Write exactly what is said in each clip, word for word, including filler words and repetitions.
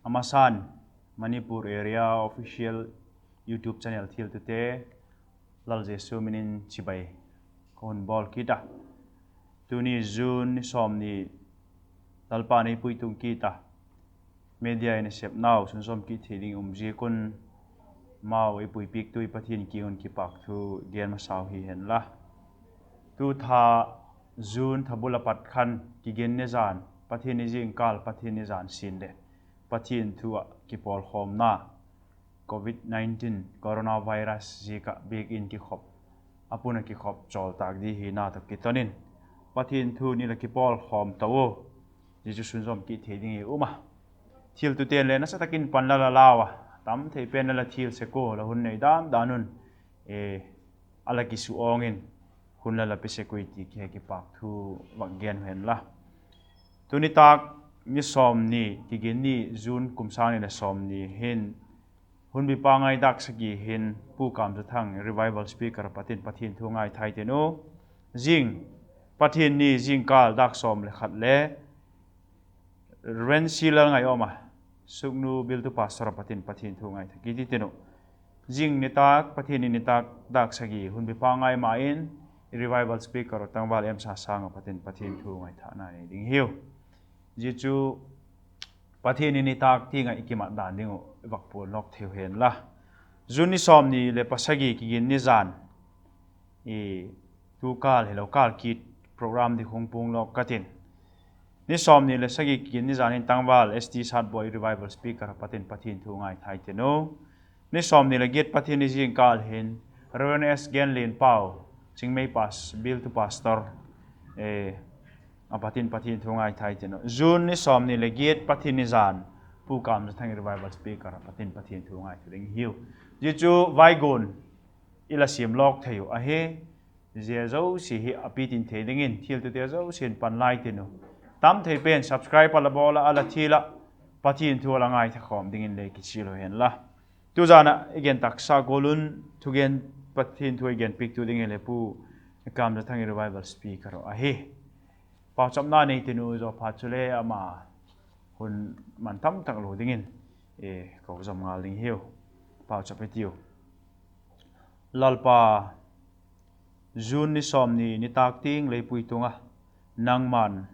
A masan, Manipur Area Official YouTube Channel thiltute, Lal Jesu min in chibai ka hun bawl kit a. Tuni June ni sawmni, Lalpa'n ei puitung kit a, media in a sepnau sunzawm kit thei ding um ziak un, amau ei puipiaktu Pathian kiang un kipâk thu gen masau hi hen la. Tu tha June tha bul a pat khan kigin ni zan, Pathian ni zingkâl, Pathian ni zan sin leh Pathian thu ah kipawlkhawmna, covid nineteen coronavirus ziak ah biakin kikhop, a pun a kikhop chawl tâk di hina tawh kiton in, Pathian thu ni la kipawlkhawm to u. Zia chu sunzawm kit thei ding i um a. Thiltute'n le nasa tak in pan la la lau a, tam thei pen la la thil sek ua, la hun nei dan dan un, a la kisu awng in, hun la la pe sek ui ti kihe kipâk thu vak gen u hen la. Tuni tâk ni sawmni, kigin ni, June kum sâng ni leh sawmni hin, hunbi pangai dâk sagi hin Pu Kamzathang, Revival Speaker a pat in Pathian thu ngaitha i tin u. Zing, Pathian ni zingkâl dâk sawm leh khat le Reverend C. Lalngaihawm a, Sugnu Bialtu Pastor a pat in Pathian thu ngaitha kit i tin u. Zing nitâk, Pathian ni nitâk dâk sagi, hunbi pangai ma in, Revival Speaker tangval M. Sasang a pat in Pathian thu ngaithana nei ding hiu. Zia chu Pathian ni nitâk tiang ah i kimat dan ding uh i vak puan lawk thei u hen la. June ni sawmni leh pasagi, kigin ni zan, tu kâl hilo kâl kit program di hung puang lawk ka tin. Ni sawmni leh sagi, kigin ni zan in tangval S. T. Satboi, Revival Speaker a pat in Pathian thu ngaitha i tin u. Ni sawmni leh giat, Pathian ni zingkâl hin Reverend S. Genlianpau, Chingmei Pas, Bialtu Pastor a pat in Pathian thu ngaitha i tin u. June ni sawmni leh giat, Pathian ni zan, Pu Kamzathang, Revival Speaker a pat in Pathian thu ngaitha ding hiu. Zia chu vaiguan i la siam lawk thei uh ahi. Zia zosia hi a pitin thei dingin thiltute zosia'n pan la i tin u. Tam thei pen subscribe a la bawl ah, a la thil ah, Pathian thu a la ngaitha khawm dingin le kichial u hen la. Tuzan ah i gen taksa gual un, thugen, Pathian thu i genpiaktu ding hile Pu Kamzathang, Revival Speaker ahi. Pauchapna nei tin u, zawphat chule ama hun man tam tak lo dingin ko zom ngal ding hiu. Pauchap i tiu. Lalpa, June ni sawmni nitâk tiang lei pui tung a, nangma'n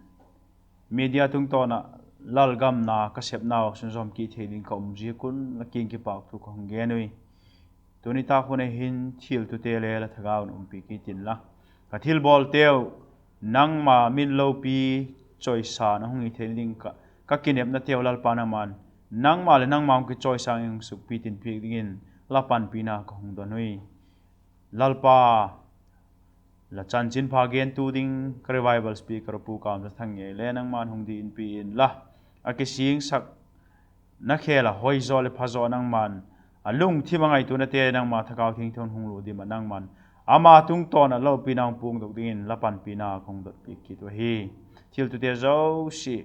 media tungtawn ah lalgam na ka sepnau sunzawm kit thei ding ka um ziak un la kiang kipâk thu ka hung gen ui. Tuni tâk hun a hin thiltute le la thagau in umpi kit inla, ka thilbawlteu nangma min lopi chawisan a hung hi thei ding ka, ka kinepnateu Lalpa nangma'n, nangma leh nangma hung kichawisâng in hung sukpitin piak dingin la panpina ka hung don ui. Lalpa, la chanchinpha gentu ding ka Revival Speaker Pu Kamzathang ngei le nangma'n hung dingpi inla, a kisingsak na khel a hoizaw leh phazaw nangma'n, a lungthim a ngaituanate nangma Thagau Thiangtho'n hung lût dim ah nangma'n ama tungtawn ah lopina hung puangdok dingin la panpina ka hung dotpiak kit u ahi. Thiltute zosia,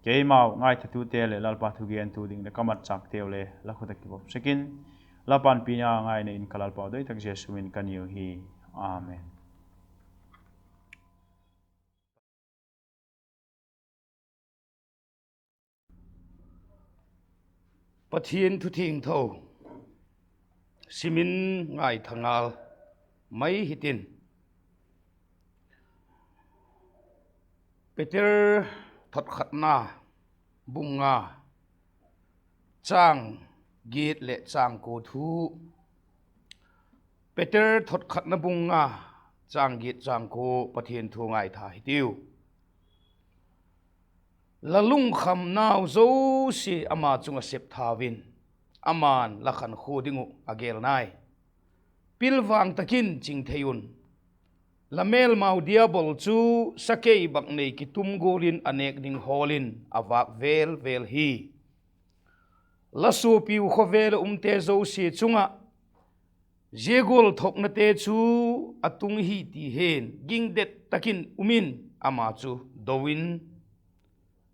keimau ngaithatute leh Lalpa thugentu ding leh ka matchâkteu le la khut ah kivop sek in, la panpina ngaina in ka Lalpau doi tak Jesu min in ka niu hi. Amen. Pathian thu thiangtho sim in ngaitha ngal mai hitin, Peter thotkhatna bung nga, châng giat leh châng kua thu. Peter thotkhatna bung nga, châng giat châng kua, Pathian thu ngaitha hitiu. La lungkhamnau zosia ama chung ah sep thau in, ama'n la khankhua ding uh a gel nai. Pilvang tak in ching thei un. La mêlmau Diabol chu sakei bâk nei kitum gual in a nêk ding hawl in a vâk vêl vêl hi. La suapiu khawvel ah umte zosia chung ah zia gual thoknate chu a tung hi ti hen gingdet tak in um in, ama chu do in,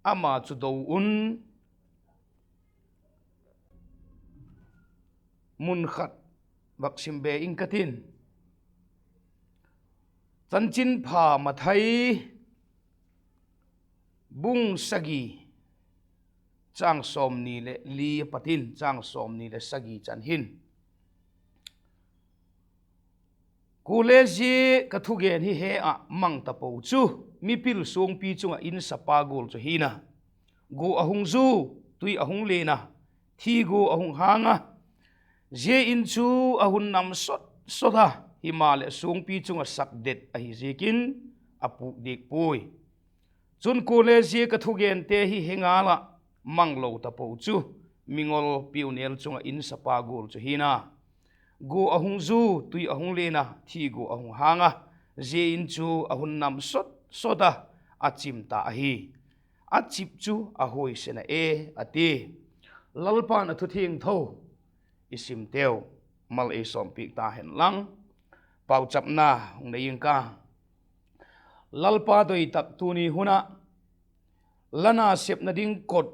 ama chu do un. Mun khat vak sim be ing ka tin. Chanchinpha Mathai bung sagi, châng sawmni leh li a pat in châng sawmni leh sagi chan hin, Kuale zia ka thugen hi he ah mang tapo chu, mipil suangpi chung ah insapa gual chu hi'n a, gua a hung zu, tui a hung len a, thi gua a hung hâng a, zia in chu a hun nam sot sot a, himaleh suangpi chung ah sakdet ahi ziakin a pûk diak puai. Chun kuale zia ka thugente hi he ngal ah manglo tapo chu, mingol piunel chung ah insapa gual chu hi'n a, gua a hung zu, tui a hung len a, thi gua a hung hâng a, zia in chu a hun nam sot sot a, a chim ta ahi. A chip chu a huaisen a e, a ti. Lalpa'n a thu thiangtho i simteu mal ei sawmpiak ta hen lang, pauchapna hung nei ing ka. Lalpa doi tak tuni hun ah la nasepna ding kot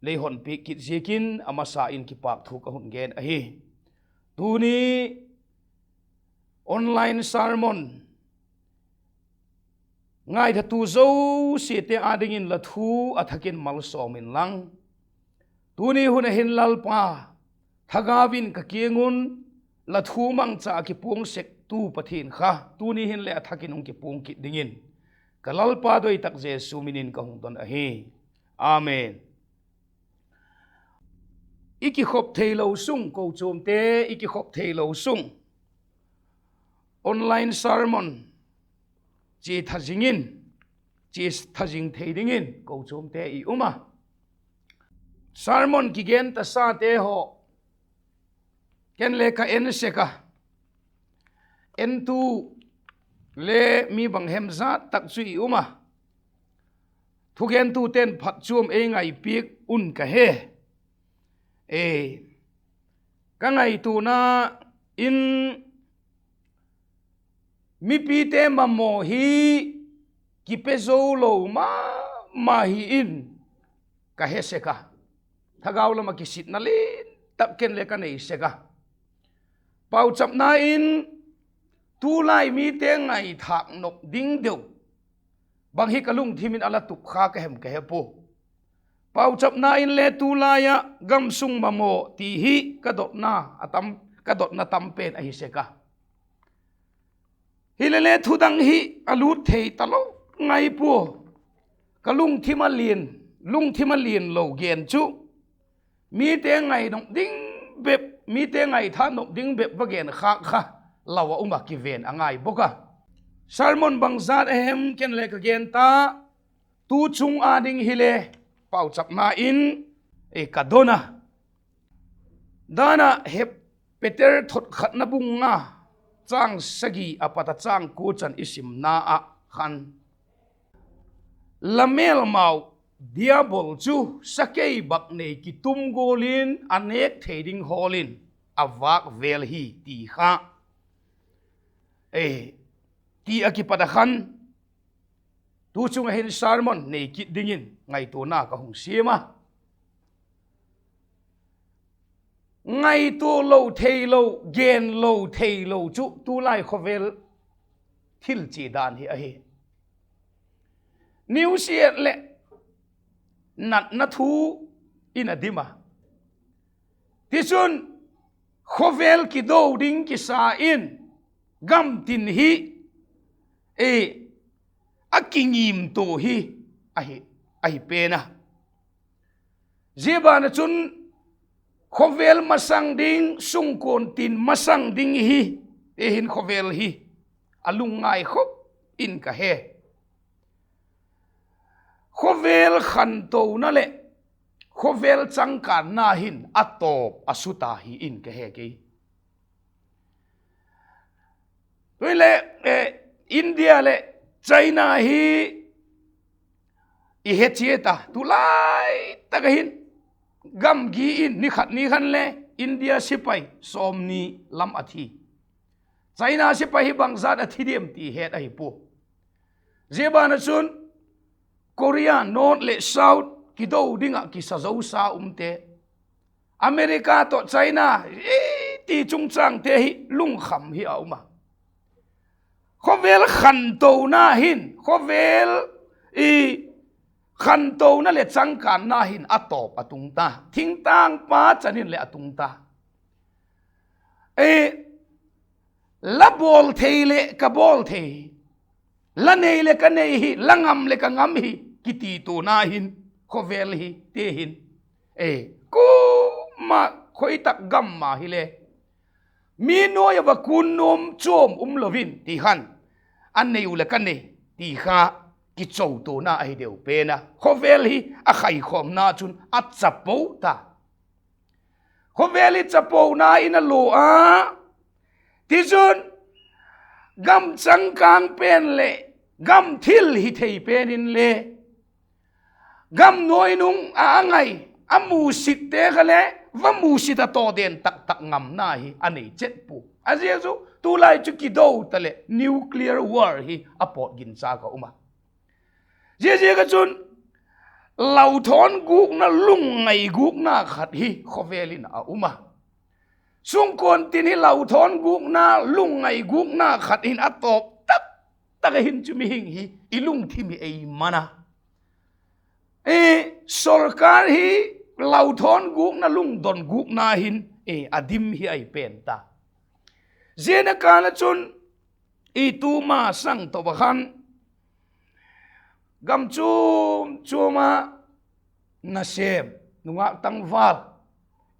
lei hon piak kit ziakin a masa in kipâk thu ka hun gen ahi. Tuni online sermon ngaithatu zosiate â dingin la thu a thak in malsawm inlang, tuni hun ah hin Lalpa, thagau in ka kiang un la thu mangcha a kipuang sektu Pathian kha tuni hin leh a thak in hung kipuang kit dingin ka Lalpa doi tak Jesu min in ka hung don ahi. Amen. I kikhop theilo sung, kochuamte i kikhop theilo sung, online sermon chia tha zing in, chia tha zing thei dingin kochuamte i um a, sermon kigen tasate haw ken le ka en sek a, entu le mi bang hem zat tak chu i um a, thugentute'n phatchuam ei ngaipiak un ka he. E, ka ngaituana in mipite mamaw hi kipe zo lo ma ma hi in ka he sek a, thagau lam ah kisitna lian tak ken le ka nei sek a. Pauchapna in, tulai mite ngaithâk nop ding deu bang hi ka lungthim in a la tup kha ka hem ka he pua. Pauchapna in le tulai ah gamsung mamaw ti hi ka dotna a tam, ka dotna tam pen ahi sek a. Hilele thudang hi a lût thei talo ngai pua. Ka lungthim a lian, lungthim a lian lo gen chu mite ngai nop ding bep, mite ngaitha nop ding bep va gen khâk kha lau a um a, kiven a ngai bawk a. Sermon bangzat a hem ken le ka gen ta, tu chung â ding hile pauchapna in ka don a. Dan ah he, Peter thot khatna bung nga, châng sagi a pat a châng kua chan i simna ah khan, la mêlmau Diabol chu sakei bak nei kitum gual in a nêk thei ding hawl in a vâk vêl hi ti kha, e, ti a kipat a khan, tu chung ah hin sermon nei kit dingin ngaituana ka hung siam a. Ngaitua lo theilo, gen lo theilo chu tulai khawvel thil chia dan hi ahi. News et leh natna thu in a dim a, tichun khawvel kido ding kisa in gamtin hi, e, a kingimtua hi ahi, ahi pen a. Zia ban ah chun khawvel masang ding, sungkuan tin masang ding hi, e, hin khawvel hi a lungngai khop in ka he. Khawvel khantona leh khawvel changkânna hin a tawp a sut a hi in ka he kei. Tu'hin le, e, India leh China hi i he chiat a, tulai tak ah hin gamgi in ni khat ni khan le India sipai sawmni lam a thi. China sipai hi bangzat a thi diam ti het ahi pua. Zia ban ah chun Korea North leh South kido ding ah kisa zosa umte, America tawh China, i ti chungchângte hi lungkham hi a um a. Khawvel khantona hin, khawvel i khantona leh changkânna hin a tawp a tung ta, thingtangpa chan in leh a tung ta. E, la bawl thei leh ka bawl thei hi, la nei leh ka nei hi, la ngam leh ka ngam hi, kiti tuna hin, khawvel hi te hin, e, kuama khoi tak gam ma hile, mi nuai ah va kun nuam chuam um lo in ti khan, a nei uh leh ka nei ti kha kichotuna ahi deu pen a, khawvel hi a khaikhawmna chun a chapo ta. Khawvel hi chapona in a lua a, tichun, gam changkâng pen leh gam thil hi thei pen inle, gam nuainung ah a ngai, a musitte kha le, va musit a tawden tak tak ngamna hi a nei chet pua. A ziak chu tulai chu kido ta leh nuclear war hi a pawt ginchâk a um a. Ziaziak ah chun, lauthawn gûkna, lungngai gûkna khat hi khawvel in a um a. Sungkuan tin hi lauthawn gûkna, lungngai gûkna khat hin a tawp tak tak a hin chu mihing hi i lungthim hi ei man a. E, sorkar hi lauthawn gûkna, lungdon gûkna hin, e, a dim hi ahi pen ta. Zia na kâl ah chun, i tuma sâng tawh a khan, gam chuam chuam ah nasêm, nungâk tangval,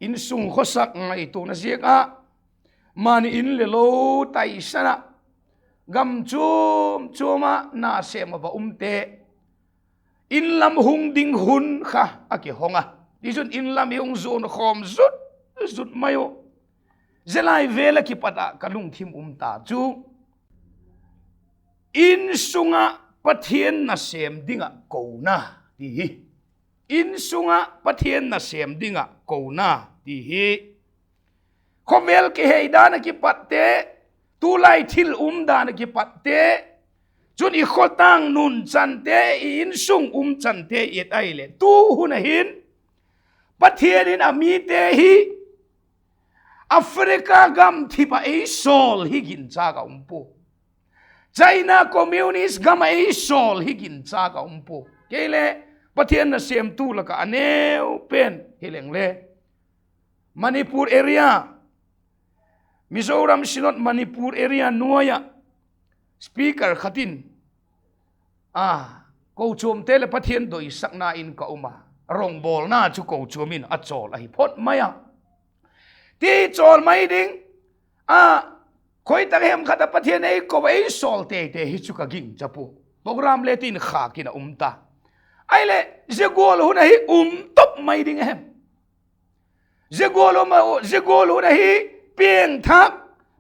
insung khawsak ngaituana ziak ah, mani in leh lo taisan ah, gam chuam chuam ah nasêm a va umte, in lam hung ding hun kha a kihong a. Tichun, in lam i hung zuan khawm zut zut mai uh. Zia lai vêl ah kipat ah ka lungthim um ta chu, insung ah Pathian nasêm ding ah kona ti hi. Insung ah Pathian nasêm ding ah kona ti hi. Khawvel kihei dan ah kipatte, tulai thil um dan ah kipatte, chun i khawtâng nunchante, i insung umchante i et ahileh, tu hun ah hin Pathian in a mite hi Africa gamthip ah ei sawl hi ginchâk a um pua. China Communist gam ah ei sawl hi ginchâk a um pua. Kei le Pathian nasêmtu lak ah a neu pen hi leng le, Manipur area, Mizoram Synod Manipur area nuai ah speaker khat in, a, kochuamte leh Pathian doisakna in ka um a, rongbawlna chu kochuam in a chawl ahi phot mai a. Ti chawl mai ding a, khoi tak hem khat ah Pathian ei ko a, ei sawl tei tei hi chu ka gingcha pua. Program le tin khâk in a um ta. Ahileh zia gual hun ahi um top mai ding a hem? Zia gual hun ahi piangthak,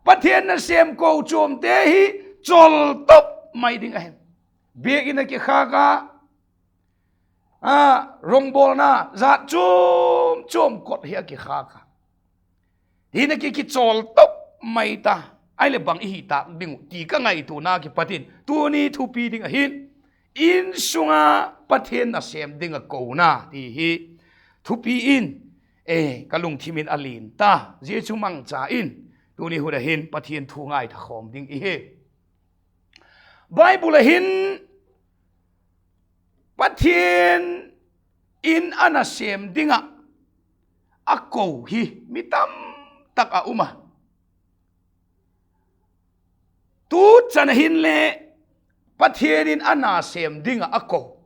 Pathian nasêm kochuamte hi chawl top mai ding a hem? Biak in a kikhâk a, a, rongbawlna jat chuam chuam kot hi a kikhâk a, hin a ki, kichawl top mai ta. Ahileh bang i hi tâk ding uh ti ka ngaituana kipat in tuni thupi ding ahin, insung ah Pathian nasêm ding ah kona ti hi thupi in, e, ka lungthim in a lian ta. Zia chu mangcha in tuni hun ah hin Pathian thu ngaitha khawm ding i hi. Bible ah hin Pathian in a nasêm ding ah a ko hi mi tam tak a um a. Tu chan ah hin le Pathian in a nasêm ding ah a ko,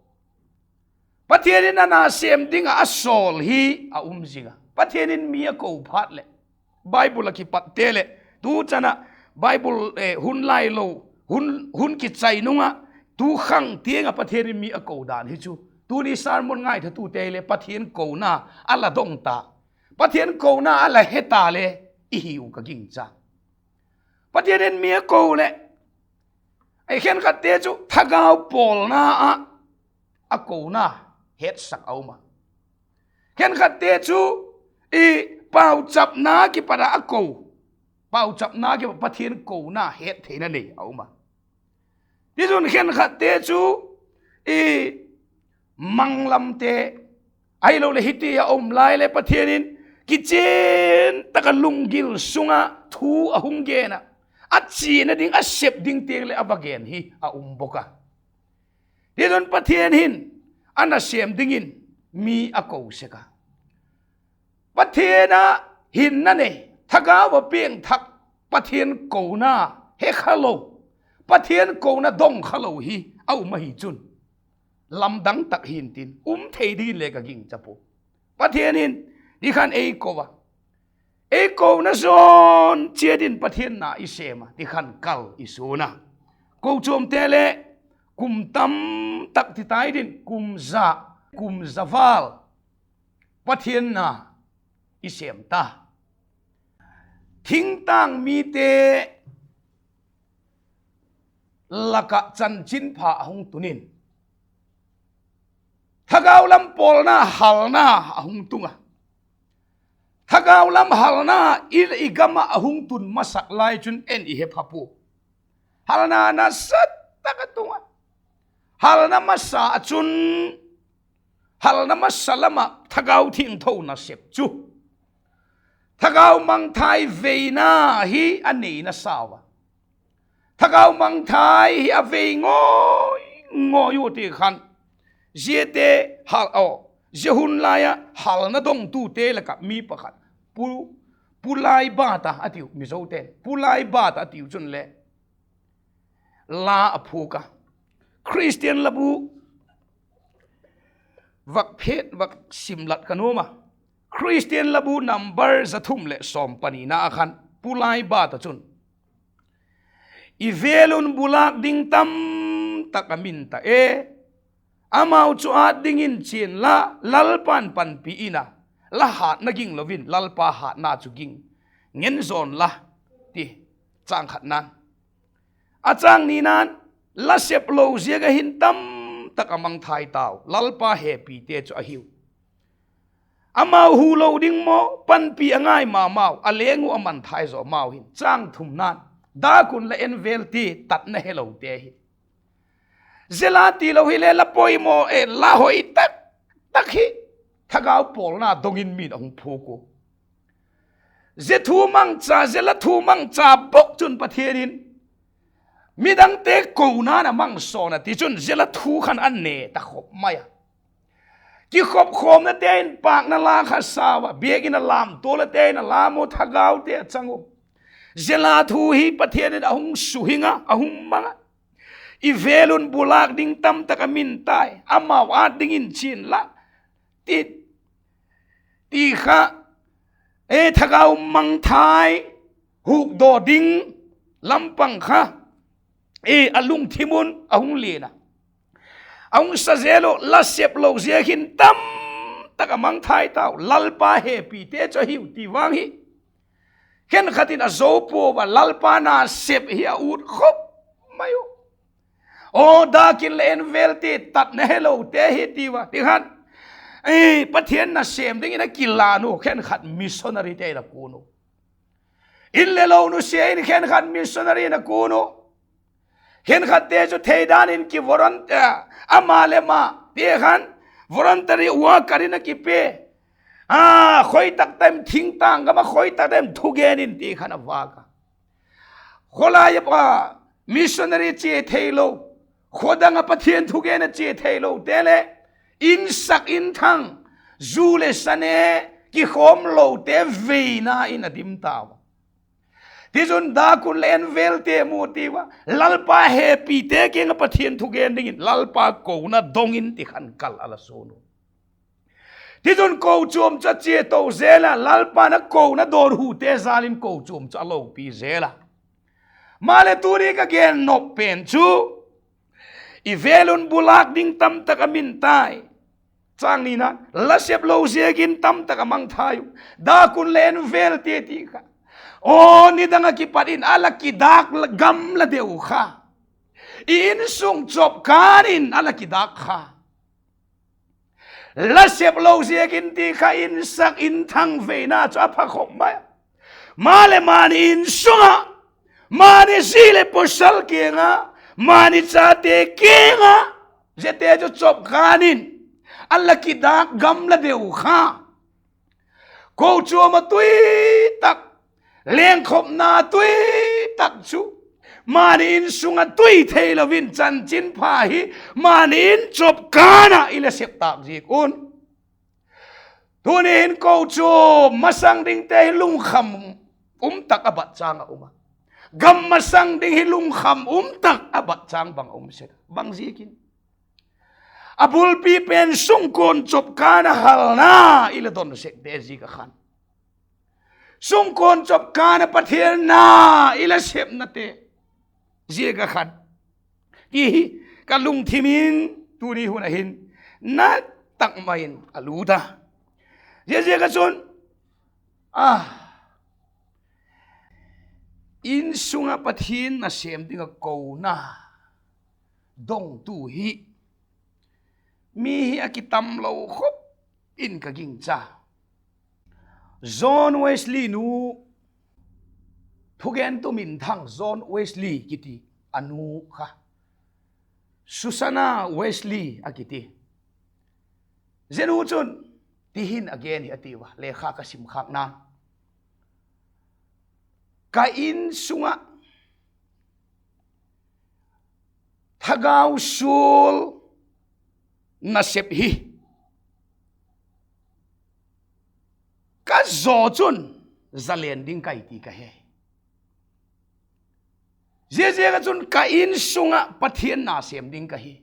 Pathian in a nasêm ding ah a sawl hi a um zing a. Pathian in mi a ko phat leh, Bible ah kipatte leh, tu chan ah Bible, e, hun lai lo, hun, hun kichai nung ah, tu khang tiang ah Pathian in mi a ko dan hi chu, tuni sermon ngaithatute le Pathian kona a la dong ta, Pathian kona a la he ta le i hiu ka gingcha. Pathian in mi a ko leh, ei khenkhatte chu thagau pawlna ah a kona hetsak a um a. Khenkhatte chu i pauchapna kipat ah a ko, pauchapna kipat Pathian kona het theina nei a um a. Tichun khenkhatte chu i manglamte, ahiloleh hiti a um lai leh Pathian in kichian tak ah lunggil sung ah thu a hung gen a, a chiana ding, a sep ding tiang leh a va gen hi a um bawk a. Tichun Pathian hin a nasêm dingin mi a ko sek a. Pathian a hinna nei, thagau a piangthak, Pathian kona he kha lo, Pathian kona dong kha lo hi a um ahi chun, lamdang tak hintin um thei dingin le ka gingcha pua. Pathian in ti khan ei ko a, ei kona zawn chiat in Pathian na i sêm a ti khan kal i suan a. Kochuamte le kum tam tak ti tai din, kum za, kum za val Pathian na i sêm ta. Thingtâng mite lak ah chanchinpha a hung tun in, thagau lam pawlna halna a hung tung a. Thagau lam halna i, i gam ah a hung tun masak lai chun en i he pha pua. Halna nasa tak a tung a. Halna masa ah chun, halna masa lam ah thagau thiangtho nasep chu thagau mangthai veina hi a neina sau a. Thagau mangthai hi a vei ngawi ngawi u ti khan, ziate hal aw, zia hun lai ah halna dongtute lak ah mi pakhat, Pu, Pu Laibat a a tiu, Mizote'n Pu Laibat a a tiu chun le la a phuak a. Khristian labu vak phet vak simlat ka nuam a. Khristian labu number za thum leh sawm panina ah khan Pu Laibat a chun, i vêl un bulâk ding tam tak a min ta e, amau chu ât dingin chian la, Lalpa'n panpi in a, la hâtna ging lo in Lalpa hâtna chu ging ngen zawn la, ti châng khatna'n. A châng nina'n, la sep lo ziak a hin tam tak a mangthai tau Lalpa hepite chu ahiu. Amau hu lo ding maw, panpi a ngai ma mau, a leng uh a mangthai zaw mau hin. Châng thumna'n, dak un la en vêl ti, tatna helote hi. Zia la tilo hile la poimaw e, la hoi tak tak hi thagau pawlna dong in min a hung phuak u. Zia thu mangcha, zia la thu mangcha bawk chun Pathian in midangte kona'n a mangsawn a, tichun zia la thu khan a ne ta khop mai a. Kikhopkhawmnate in pâkna la kha sau a, biak in a lamtualate in a lam u, thagaute a chang u. Zia la thu hi Pathian in a hung suhing a, a hung mang a. I vêl un bulâk ding tam tak a min tai, amau ât dingin chian la, ti, ti kha, e, thagau mangthai hukdaw ding lampang kha, e, a lungthim un a hung lian a. A hung sa zel u, la sep lo ziak hin tam tak a mangthai tau Lalpa hepite chu ahiu ti vang hi khenkhat in a zo pua a, Lalpa na sep hi a ut khop mai u. Aw, dak in la en vêl ti, tatna helote hi ti ua, ti khan, e, Pathian nasêm dingin a kilan u khenkhat missionaryte in a kun u. In le lo nusia in khenkhat missionary in a kun u. Khenkhatte chu theidan in ki volun-, ama le ama ti khan voluntary worker in a kipe. A, khoi tak ta em thingtâng gam ah, khoi tak ta em thugen in ti khan a vâk a. Khawlai a missionary chia theilo, khawdang ah Pathian thugen a chia theilote leh, insak inthang, zu le sane kikhawm lote veina in a dim tau a. Tichun, dak un la en vêl ti mu ti ua, Lalpa hepite kiang ah Pathian thugen dingin Lalpa kona dong in ti khan kal a la suan u. Tichun kochuam chu a chia to zel a, Lalpa'n a kona dawnhute jal in kochuam chu a lopi zel a. Maleh tuni ka gen nop pen chu, i vêl un bulâk ding tam tak a min tai. Chang nina, la sep lo ziakin tam tak a mangthai u. Dak un la en vêl ti ti kha, aw, nidang ah kipat in a la kidâk gamla deu kha, i insung chop kân in a la kidâk kha. La sep lo ziakin ti kha insak inthang veina chu a pha khop mai. Maleh mani insung ah, mani zi leh pawsal kiang ah, mani chate kiang ah, ziate chu chop kân in a la kidâk gamla deu kha. Kochuam a tui tak, lengkhopna tui tak chu Mani insung ah tui theilo in chanchinpha hi mani in chawpkân ah i la sep tâk ziak un, tuni hin kochuam masang dingte hi lungkham um tak a bat châng a um a, gam masang ding hi lungkham um tak a bat châng bang a um sek a, bang ziakin? A bulpi pen sungkuan chawpkân a halna i la don sekte ziak ah khan, sungkuan chawpkân ah Pathian na i la sepnate ziak ah khan, ti hi ka lungthim in tuni hun ah hin na tak mai in a lût a. Ziaziak ah chun, a, insung ah Pathian nasêm ding ah kona dongtu hi mi hi a kitam lo khop in ka gingcha. John Wesley nu, thugentu minthang John Wesley kiti a nu kha Susanna Wesley a kiti. Zia nu chun ti hin a gen hi a tiu a, lekha ka sim khâkna, ka insung ah thagau sual nasep hi ka zaw chun zalen ding ka hi ti ka he. Ziaziak ah chun ka insung ah Pathian na sêm ding ka hi.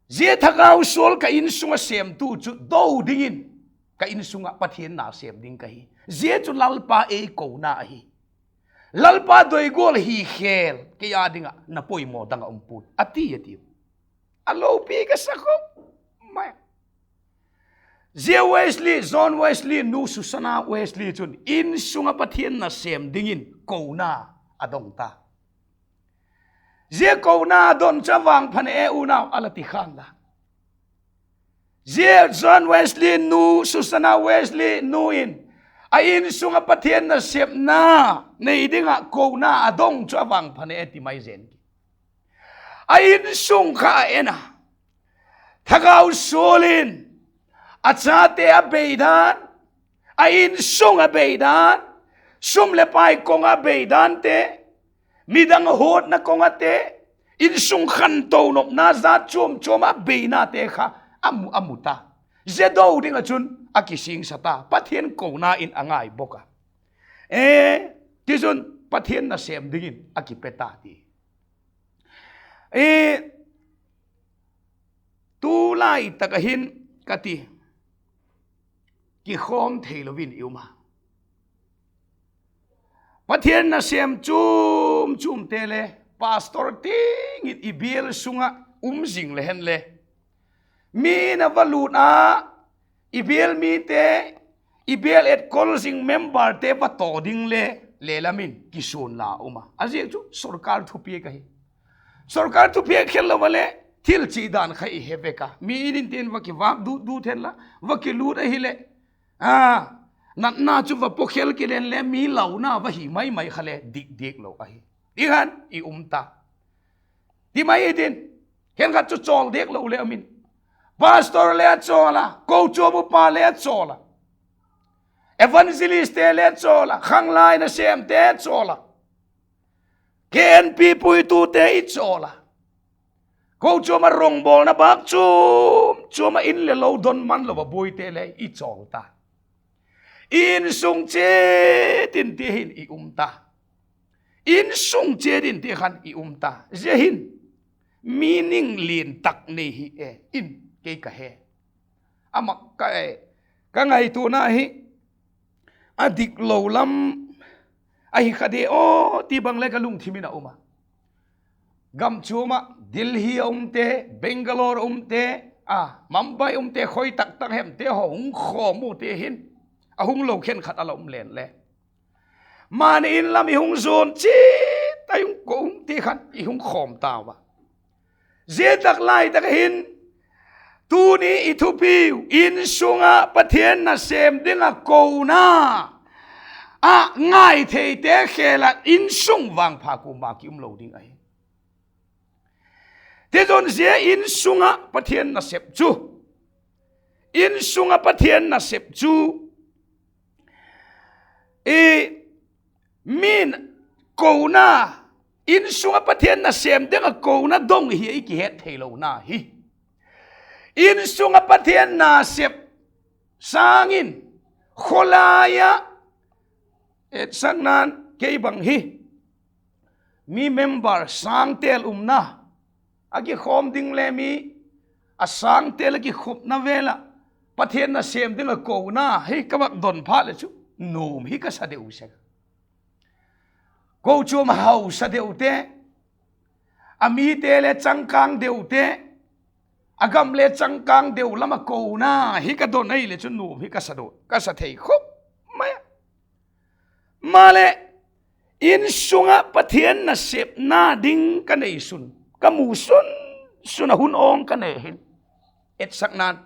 Zia thagau sual ka insung ah sêmtu chu do dingin ka insung ah Pathian na sêm ding ka hi. Zia chu Lalpa ei kona ahi. Lalpa doi gual hi khêl kei â ding ah na poimaw dang a um puai, a ti a tiu. A lopi ka sa khop mai. Zia Wesley, John Wesley nu Susanna Wesley chun insung ah Pathian nasêm dingin kona a dong ta. Zia kona a don chu a vangpha ne e unau a la ti khan la, zia John Wesley nu, Susanna Wesley nu in a insung ah Pathian nasepna nei ding ah kona a dong chu a vangpha ne e ti mai zen ki. A insung kha a en a, thagau sual in a chate a beidan, a insung a beidan, sum leh pai kong a beidante, midang huatna kong ate, insung khanto nopna zat chuam chuam a beinate kha a mu, a mu ta. Zia do ding ah chun a kisingsa ta, Pathian kona in a ngai bawk a. E, tichun Pathian nasêm dingin a kipe ta ti. E, tu lai tak ah hin ka ti, kikhawm theilo in i um a, Pathian nasêm chuam chuamte le pastor tiang in i bial sung ah um zing le hen le, mi na va lût a, i bial mite, i bial etkol zing memberte va taw ding le, le lam in kisuan la um a. A ziak chu sorkar thupiak ahi. Sorkar thupiak khel lo a leh thil chi dan kha i he vek a, mi in in tin va kivâk dut dut hen la, va kilût ahileh, a, natna chu va paw khel kilen le mi launa va hi mai mai kha le dik diak lo ahi, ti khan i um ta. Ti mai i tin, khenkhat chu chawl diak lo le um in, pastor le a chawl a, kochuam upa le a chawl a, evangelistte le chawl a, khanglai nasêmte chawl a, K N P puitute i chawl a, kochuam ah rongbawlna bâk chuam chuam ah in le lo don man lo a buaite le i chawl ta. Insung chiat in ti hin i um ta. Insung chiat in ti khan i um ta. Zia hin meaning lian tak nei hi e in kei ka he. Ama ka, ka ngaituana hi a dik lo lam ahi kha di aw ti bang le ka lungthim in a um a. Gam chuam ah Delhi a umte, Bangalore a umte, a, Mumbai umte, khoi tak tak hemte haw hung khawm ute hin, a hung lo khenkhat a la um len le, mani in lam i hung zuan chiat a, i hung ko um ti khan i hung khawm tau a. Zia tak lai tak hin, tuni i thupiu, insung ah Pathian nasêm ding ah kona a ngai theite khêl ah insung vangpha kuama ki um lo ding ahi. Tichun zia insung ah Pathian nasep chu, insung ah Pathian nasep chu, i, min kona, insung ah Pathian nasêm ding ah kona dong hi ei kihet theilona hi. Insung ah Pathian nasep sâng in, khawlai ah, etsakna'n kei bang hi, mi member sângtel umna, a kikhawm ding le mi a sângtel a kikhopna vel ah Pathian nasêm ding ah kona hi ka vak don phat leh chu nuam hi ka sa deu sek. Kochuam hausa deute, a mite le changkâng deute, a gam le changkâng deu lam ah kona hi ka don ahileh chu nuam hi ka sa deu, ka sa thei khop mai a. Maleh, insung ah Pathian nasepna ding ka neisun, ka mu sun sun ah hun awng ka nei hin, etsakna'n,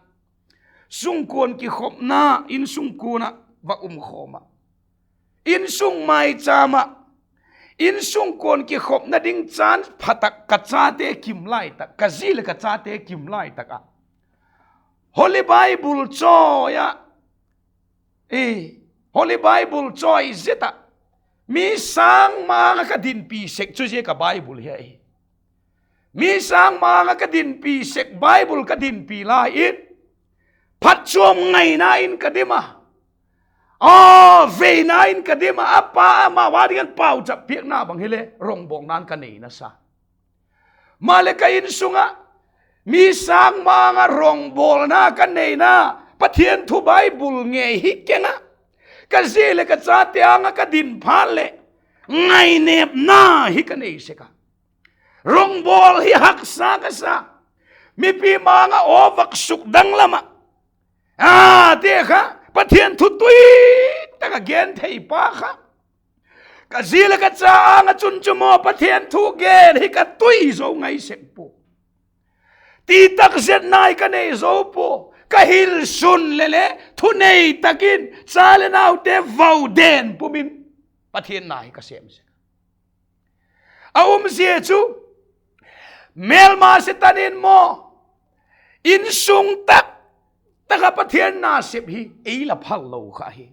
sungkuan kikhopna, insungkuan ah va um khawm ah, insung maichâm ah, insungkuan kikhopna ding chan pha tak ka chate kim lai tak, ka zi leh ka chate kim lai tak ah, Holy Bible chawi ah, Holy Bible chawi zet ah, mi sâng ma-âng ah ka dinpi sek chu zia ka Bible hi ahi. Mi sâng ma-âng ah ka dinpi sek Bible ka dinpi lai in, phatchuam ngaina in ka dim a, a veina in ka dim a, a pa ama â dingin pauchap piakna bang hile rongbawlna'n ka nei nasa. Maleh ka insung ah mi sâng ma-âng ah rongbawlna ka neina, Pathian thu Bible ngei hi keng ah, ka zi leh ka chate âng ah ka din phat leh ngainêpna hi ka nei sek a. Rongbawl hi haksa ka sa. Mipi ma-âng ah aw vak suk dang lam ah, a, te kha, Pathian thu tui tak ah gen thei pa kha, ka zi leh ka cha âng ah chun chu maw Pathian thu gen hi ka tui zo ngai sek pua. Ti tak zet nai ka nei zo pua. Ka hil sun leh le thunei tak in cha leh naute vau den pum in Pathian na hi ka sêm sek a. A umzia chu, mêlma Setan in maw, insung tak tak ah Pathian nasep hi ei la phal lo kha hi.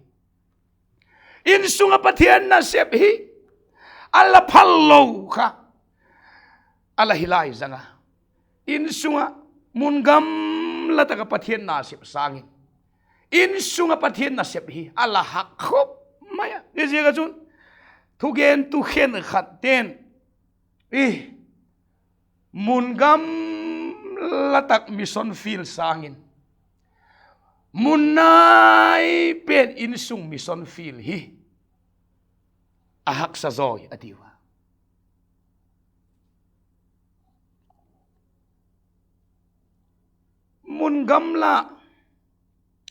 Insung ah Pathian nasep hi a la phal lo kha, a la hi lai zang a. Insung ah mun gamla tak ah Pathian nasep sâng in, insung ah Pathian nasep hi a la hak khop mai a. Ziaziak ah chun, thugentu khenkhatte'n, i, mun gamla tak mission field sâng in, mun nai pen insung mission field hi a haksa zawi a tiu a. Mun gamla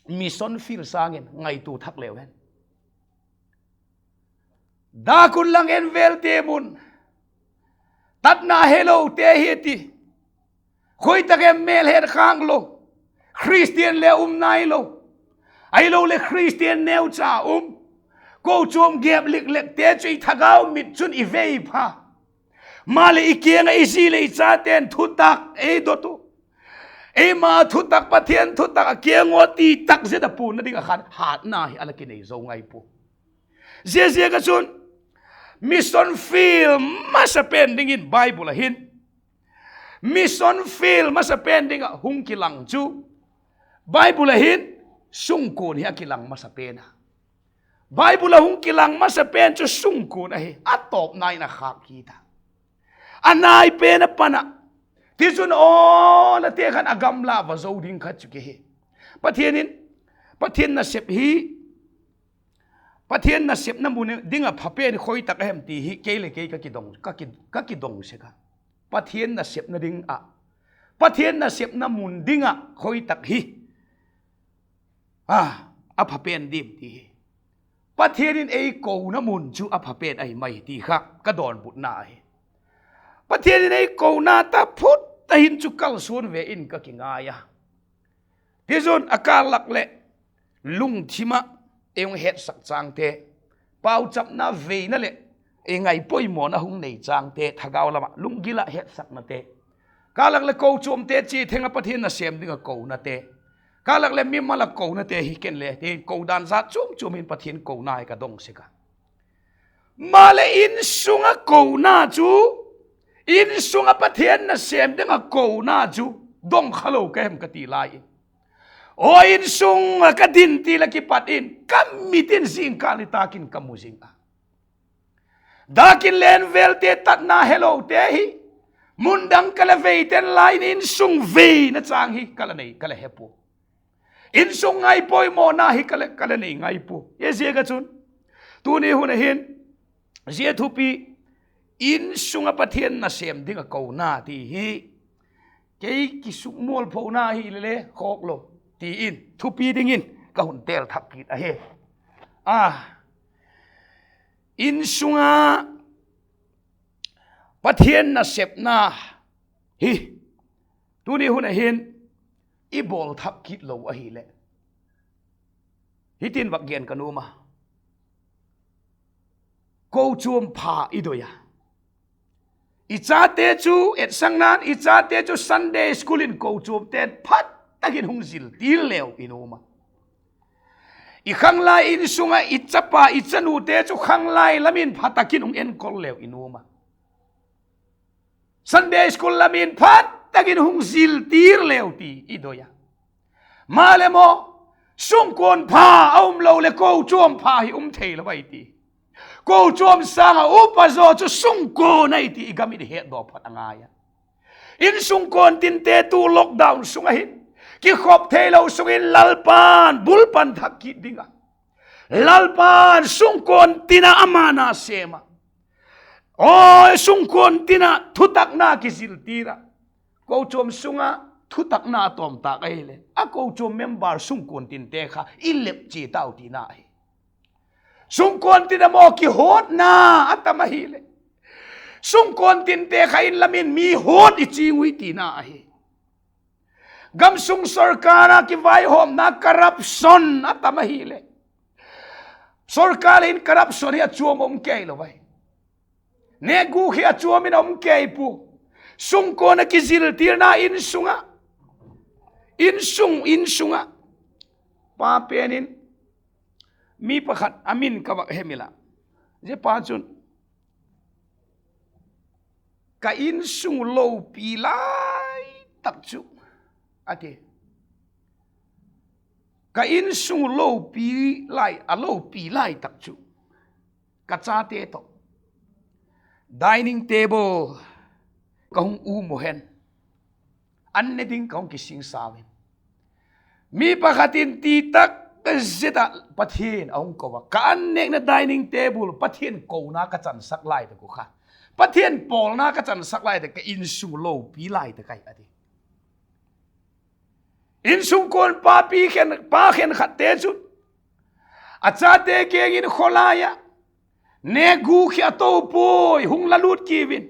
mission field sâng in ngaitua thak leu hen. Dak un lang en vel ti mun, tatna helote hi ti, khoi tak em mêl het khâk lo, Khristian le um nai lo, ahiloleh Khristian neucha um, kochuam gêp lik lekte chu i thagau mit chun i vei pha. Maleh i kiang ah i zi leh i chate'n thutak ei dot u, eima thutak, Pathian thutak a kiang ua ti tak zet a puanna ding ah khan hatna hi a la kinei zo ngai pua. Ziaziak ah chun, mission field masa pen dingin Bible ah hin, mission field masa pen ding ah hung kilang chu, Bible ah hin sungkuan hi a kilang masa pen a. Bible ah hung kilang masa pen chu sungkuan ahi, a tawpna in a khâk kit a. A nai pen a pan ah, tichun aw, la te khan a gamla va zo ding khat chu ki hi. Pathian in, Pathian nasep hi, Pathian nasepna mun ding ah pha pen khoi tak a hem ti hi kei leh kei ka kidong, ka ki, ka kidong sek a. Pathian nasepna ding ah, Pathian nasepna mun ding ah khoi tak hi, a, a pha pen diam ti hi, Pathian in ei kona mun chu a pha pen ahi mai ti kha ka dawnbutna ahi. Pathian in ei kona taphot a hin chu kalsuan ve in ka kingai a. Tichun a kâl lak leh lungthim ah ei hung hetsak chângte, pauchapna veina leh ei ngaipoimawna hung nei chângte, thagau lam ah lunggil ah hetsaknate, kâl lak leh kochuamte chia theng ah Pathian nasêm ding ah konate, kâl lak leh mimal ah konate hi ken le ti ko dan zat chuam chuam in Pathian kona hi ka dong sek a. Maleh insung ah kona chu, insung ah Pathian nasêm ding ah kona chu dong kha lo ka hem ka ti lai in, aw insung ah ka din ti la kipat in ka mit in zingkâl nitâk in ka mu zing a, dâk in lenvelte tatna helote hi mun dang ka la vei ten lai in insung veina châng hi ka la nei ka la he pua. Insung ngaipoimawna hi ka la, ka la nei ngai pua. Ziaziak ah chun tuni hun ah hin zia thupi, insung ah Pathian nasêm ding ah kona ti hi kei kisukmualphona hile le khawk lo ti in thupi dingin ka hun têl thak kit ahi. A, insung ah Pathian nasepna hi tuni hun ah hin i bawl thak kit lo ahileh, hitin vak gen ka nuam a, kochuam pha i doi a, i chate chu etsakna'n i chate chu Sunday school in kochuamte'n phat tak in hung zil tir leu i nuam a, i khanglai insung ah i chapa i chanute chu khanglai lam in pha tak in hung enkol leu i nuam a, Sunday school lam in phat tak in hung zil tir leu ti i doi a. Maleh maw, sungkuan pha a um lo leh kochuam pha hi um thei lo ai ti. Kochuam sâng ah upa zaw chu sungkuan ahi ti i gam in hetdaw phot a ngai a. Insungkuan tinte tu lockdown sung ah hin kikhop theilo sung in Lalpa'n bul pan thak kit ding a, Lalpa'n sungkuan tin ah ama nasêm a, aw sungkuan tin ah thutakna kizil tir a, kochuam sung ah thutakna a tawm tâk ahileh a kochuam member sungkuan tinte kha i lep chia tau tina ahi. Sungkuan tin ah maw kihuatna a tam ahileh, sungkuan tinte kha in lam in mi huat i ching ui tina ahi. Gamsung sorkar ah kivaihawmna corruption a tam ahileh, sorkar in corruption hi a chuam um kei lo ai. Nêkgûk hi a chuam in a um kei pua. Sungkuan ah kiziltirna insung ah, insung, insung ah, pa pen in, mi pakhat a min ka vak hemil a, zia pa chun, ka insung lopi lai tak chu, a ti, ka insung lopi lai, a lopi lai tak chu ka chate tawh dining table ka hung um u hen, an ne ding ka hung kisingsa u in, mi pakhat in ti tak zet ah Pathian a hung ko a, ka an nêkna dining table Pathian kona ka chansak lai tak uh kha, Pathian pawlna ka chansak lai tak, ka insung lopi lai tak ahi, a ti. Insungkuan papi khen, pa khenkhatte chu a chate kiang in khawlai ah, nêkgûk hi a to puai, hung la lût kiu in,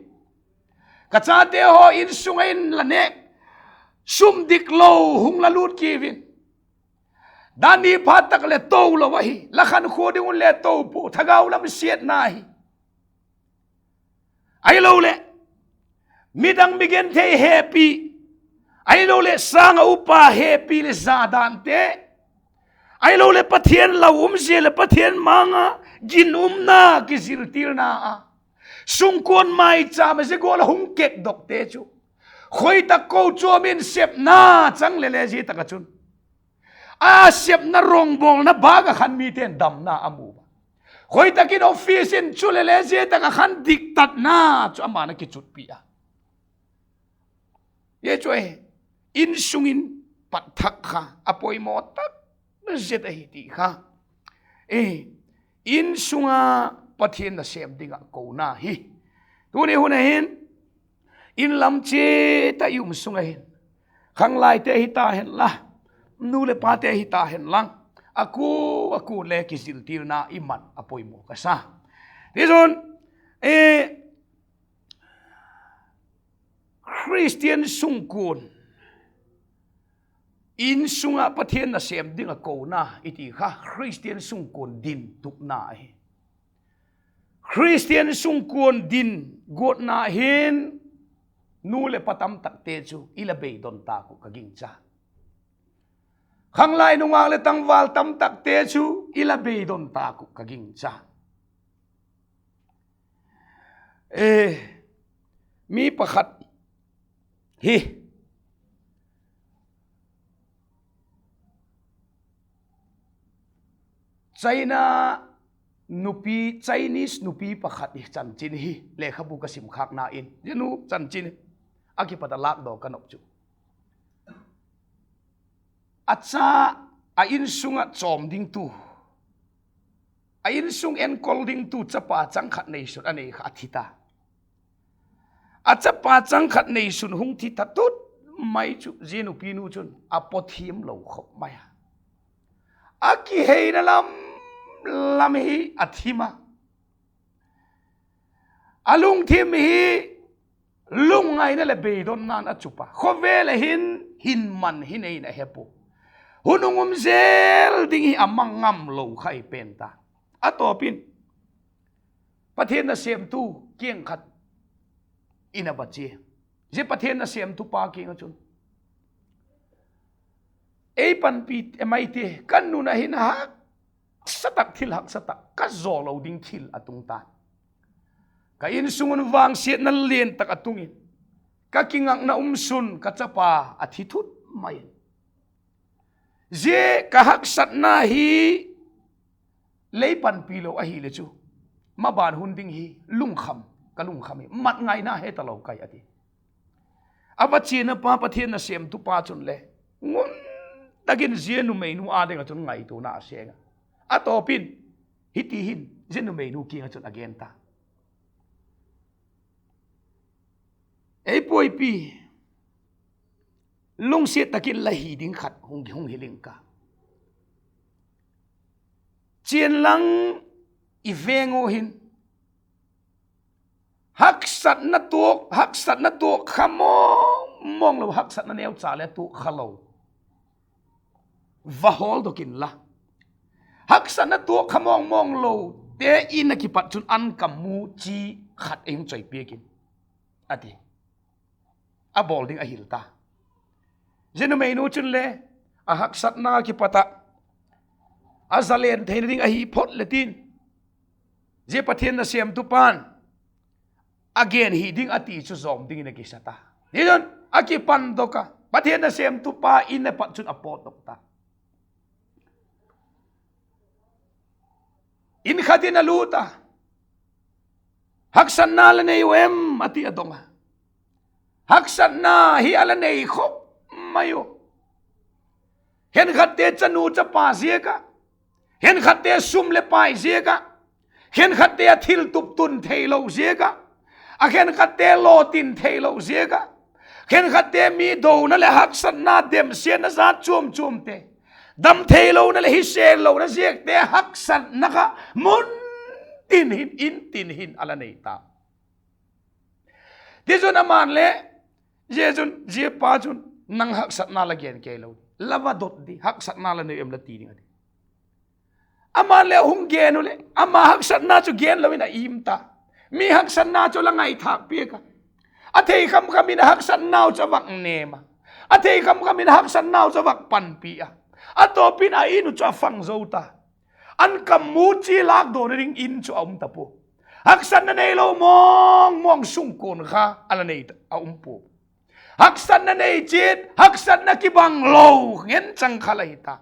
ka chate haw insung ah in la nêk sum dik lo, hung la lût kiu in, dan ni phat tak leh to lo ahi, la khankhua ding un le to pua, thagau lam siatna hi. Ahiloleh midang mi genthei hepi, ahiloleh sâng ah upa hepi leh zadante, ahiloleh Pathian lau umzia leh Pathian ma-âng ah ginumna kiziltirna ah sungkuan maichâm a zia gual a hung kêkdokte chu, khoi tak kochuam in sepna chang leh le zia tak ah chun a sepna rongbawlna bâk ah khan mite'n damna a mu a. Khoi tak in office in chu leh le zia tak ah khan diktatna chu ama'n a kichutpi a. Zia chu ahi, insung in pat thak kha a poimaw tak zet ahi ti kha. Insung ah Pathian nasêm ding ah kona hi tuni hun ah hin in lam chiat ah i um sung ah hin, khanglaite hita hen la, nu leh pate hita hen lang, a ku, a ku le kiziltirna i man a poimaw ka sa. Tichun, Khristian sungkuan, insung ah Pathian nasêm ding ah kona i ti kha Khristian sungkuan din tupna ahi. Khristian sungkuan din guatna hin nu leh pa tamtakte chu i la beidon tâk uh ka gingcha. Khanglai nungâk leh tangval tamtakte chu i la beidon tâk uh ka gingcha. E, mi pakhat hi China nupi, Chinese nupi pakhat hi chanchin hi lekhabu ka simkhâkna in, zia nu chanchin a kipat a lâkdaw ka nop chu, a cha, a insung ah chawm dingtu, a insung enkol dingtu chapa chang khat neisun a nei kha a thi ta. A chapa chang khat neisun hung thi ta tut mai chu zia nupinu chun a paw thiam lo khop mai a, a kiheina lam lam hi a thim a, a lungthim hi lungngaina leh beidonna'n a chup a, khawvel ah hin hin man hi nei in a he pua, hun hung um zel ding hi a mang ngam lo kha hi pen ta. A tawp in Pathian nasêmtu kiang khat in a va chia. Zia Pathian nasêmtupa kiang ah chun, Ei panpi mai ti, ka nunna hin haksa tak, thil haksa tak, ka zaw lo ding thil a tung ta'n. Ka insung un vangsiatna lian tak a tung in, ka kingakna um sun ka chapa a thi thut mai in, zia ka haksatna hi lei panpi lo ahileh chu, maban hun ding hi lungkham, ka lungkham hi mat ngaina he talo kai, a ti. A va chianapa Pathian nasêmtupa chun le ngun tak in zia numeinu â ding ah chun ngaituana a seng a, a tawp in hiti hin zia numeinu kiang ah chun a gen ta. Ei puaipi, lungsiat tak in la hi ding khat hung hung hi ling ka, chian lang i veng u hin, haksatna tuak, haksatna tuak kha mawng mawng lo, haksatna neucha le tuak kha lo, va hawldok inla, haksatna tuak kha mawng mawng lote in a kipat chun an kam mu chi khat ei hung choi piak in, a ti. A bawl ding a hil ta. Zia numeinu chun le a haksatna kipat ah a zalen theina ding ahi phot le tin, zia Pathian nasêmtupa'n a gen hi ding a ti chu zawm dingin a kisa ta. Tichun a kipandok a, Pathian nasêmtupa in a pat chun a pawtdok ta. In khat in a lût a, haksatna la nei u em? a ti a dong a. Haksatna hi a la nei khop mai u. Khenkhatte chanu chapa ziak ah, khenkhatte sum leh pai ziak ah, khenkhatte a thiltup tun theilo ziak ah, a khenkhatte lawtin theilo ziak ah, khenkhatte mi dona leh haksatna, demsiatna zat chuam chuamte, dam theilona leh hisêllona ziakte haksatna kha mun tin hin, in tin hin a la nei ta. Tichun ama'n le, zia chun, zia pa chun, nang haksatna la gen kei lo, la va dot di, haksatna la nei em la ti ding a ti. Ama'n le hung gen u leh ama haksatna chu gen lo in a im ta. Mi haksatna chu la ngaithâk piak a, a thei kham kham in a haksatnau chu a vak nêm a, a thei kham kham in a haksatnau chu a vak panpi a, a tawp in a in uh chu a fang zo ta. An kam mu chi lâkdawna ding in chu a um ta pua. Haksatna neilo mawng mawng sungkuan kha a la nei a um pua. Haksatna nei chiat, haksatna kibang lo ngen chang kha la hi ta.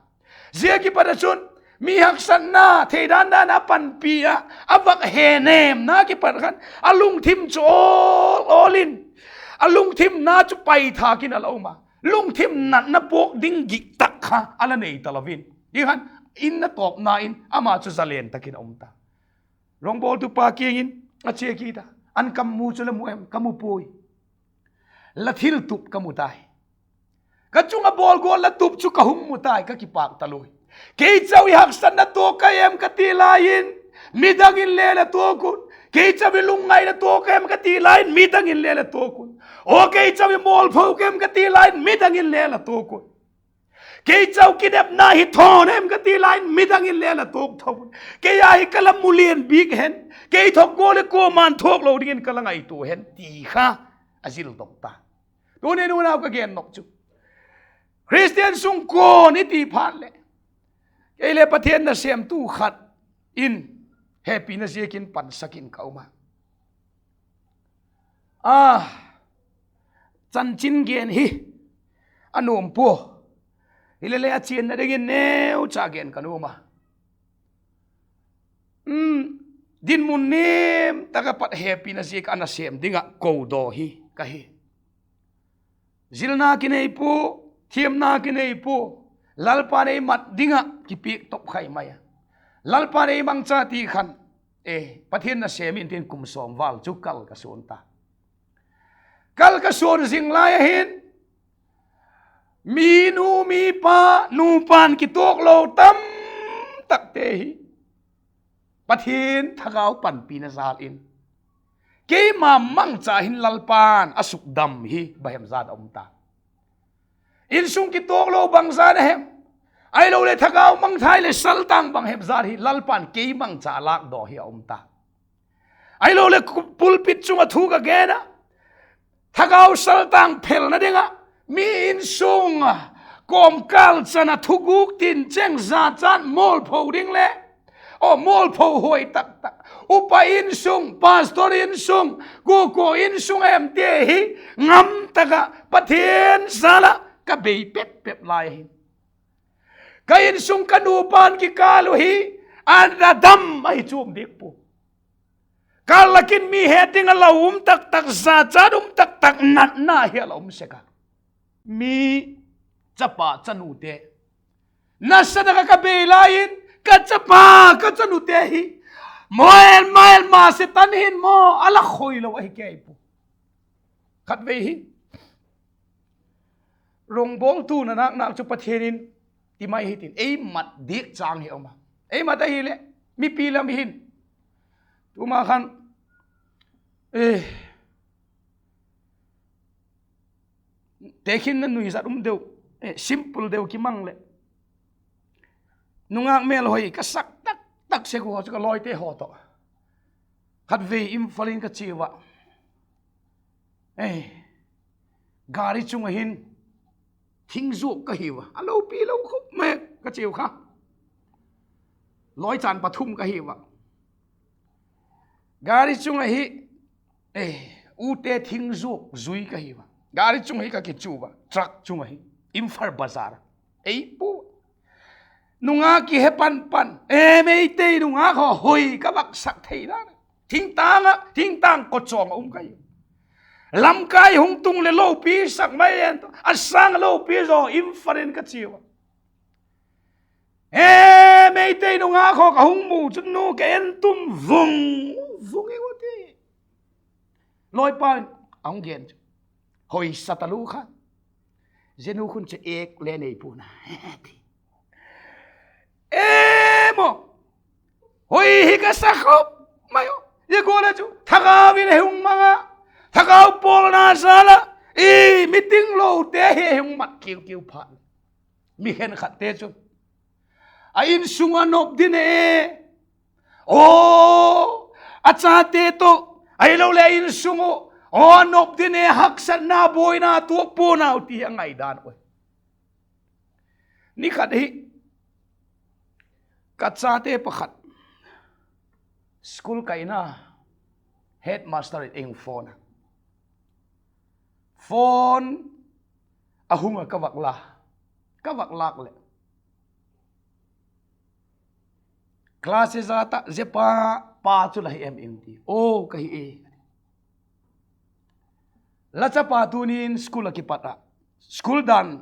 Zia kipat ah chun, mi haksatna thei dan dan a panpi ah, a vak henêmna kipat khan a lungthim chu awl awl in, a lungthimna chu paithâk in a la um a, lungthim natna puak ding gik tak kha a la nei talo in, ti khan, in a tawpna in ama chu zalen tak in a um ta. Rawngbawltupa kiang in a chia kit a, an kam mu chu la mu em? Ka mu puai. La thiltup ka mu tai. Ka chung ah bawl gual la tup chu ka hung mu tai, ka kipâk talua. Kei chau i haksatna tuak ka em ka ti lai in, midang in le la tuak un. Kei chau i lungngaina tuak ka em ka ti lai in, midang in le la tuak un. Aw kei chau i mawlpho ka em ka ti lai in, midang in le la tuak un. Kei chau kinepna hi thawn em ka ti lai in, midang in le la tuak tho un. Kei a hi ka la mu lian bik hen, kei thuak gual leh kuama'n thuak lo dingin ka la ngaitua hen, ti kha a zildok ta. Tuni unau ka gen nop chu, Khristian sungkuan i ti phat leh, kei le Pathian nasêmtu khat in hepina ziakin pansak in ka um a. A, chanchin gen hi a nuam pua. Hilele a chianna dingin neucha gen ka nuam a. Dinmun nim tak ah pat hepina ziak a nasêm ding ah kodaw hi ka hi. Zilna kinei pua, thiamna kinei pua, Lalpa'n ei mat ding ah kipiak top khai mai a. Lalpa'n ei mangcha ti khan, e, Pathian nasêm intin kum sawm val chu kal ka suan ta. Kal ka suan zing lai a hin, mi nu mi pa, nupa'n kituak lo tam takte hi Pathian thagau panpina jal in, keima mangcha hin Lalpa'n a sukdam hi bang hem jat a um ta. Insung kituak lo bang jat a hem, ahiloleh thagau mangthai leh saltang bang hem jat hi Lalpa'n kei mangcha a lâkdaw hi a um ta. Ahiloleh pulpit chung ah thu ka gen a, thagau saltang phelna ding ah, mi insung ah, kawmkâl chan ah thugûk tin cheng jachat mualpho ding leh, aw, mualpho huai tak tak, upa insung, pastor insung, kua kua insung em ti hi, ngam tak ah Pathian jal ah ka bei pep pep lai hi. Ka insung ka nupa'n kikâl uh hi, a dam ahi chuam dik pua. Kâl lak in mi het ding a lau um tak tak, jachat um tak tak natna hi a la um sek a. Mi chapa chanute, nasa tak ah ka bei lai in, ka chapa ka chanute hi, mawl mawl ma Setan hin maw a la khoi lo ahi kei pua. Khatvei hi, rongbawltuna nâk nâk chu Pathian in ti mai hitin ei mat diak châng hi um a. Ei mat ahileh, mipi lam hin, tuma khan, e, tekhinna nuizat um deu, e, simple deu kimang leh, nungâk mêlhoi ka sak tak tak sek uh chu ka lawite haw tawh, khatvei Imphal in ka chia ua, e, gari chung ah hin thing zuak ka hiu a, a lopi lo khop mai ka chiau kha. Lawi chan pathum ka hiu a, gari chung ahi, e, ute thing zuak zui ka hiu a, gari chung hi ka kichu a, truck chung ahi, Imphal bazar, ei pu, nungâk kihe pan pan, e, Meitei nungâk haw hoi ka vak sak thei dan, thingtâng ah, thingtâng kawchawng ah um ka hiu. Lamkai hung tung leh lopi sak mai en ta, a sâng lopi zaw Imphal in ka chiau a, e, Meitei nungâk haw ka hung mu chun nu ka en tum vung vung i u ti. Lawipa in a hung gen chu, hoi sa talu kha, zia nu khun chu ek le nei pua'n a, e, maw, hoi hi ka sa khop mai u. Zia gual a chu thagau in a hung mang a, thagau pawlna jal ah, i, meeting lote hi hung mat kiu kiu phat, mi khenkhatte chu a insung a nop din e, aw, a chate tawh, ahiloleh a insung uh, aw, a nop din e, haksatna buaina tuak pua'n au ti a ngaidan uh. Ni khat hi ka chate pakhat school kaina headmaster in ei hung phone a, phone a hung a, ka vak la, ka vak lâk leh, class e za ta, zia pa, pa chu la hi em in ti, aw ka hi e. La chapa tuni'n school a kipat ah, school dan,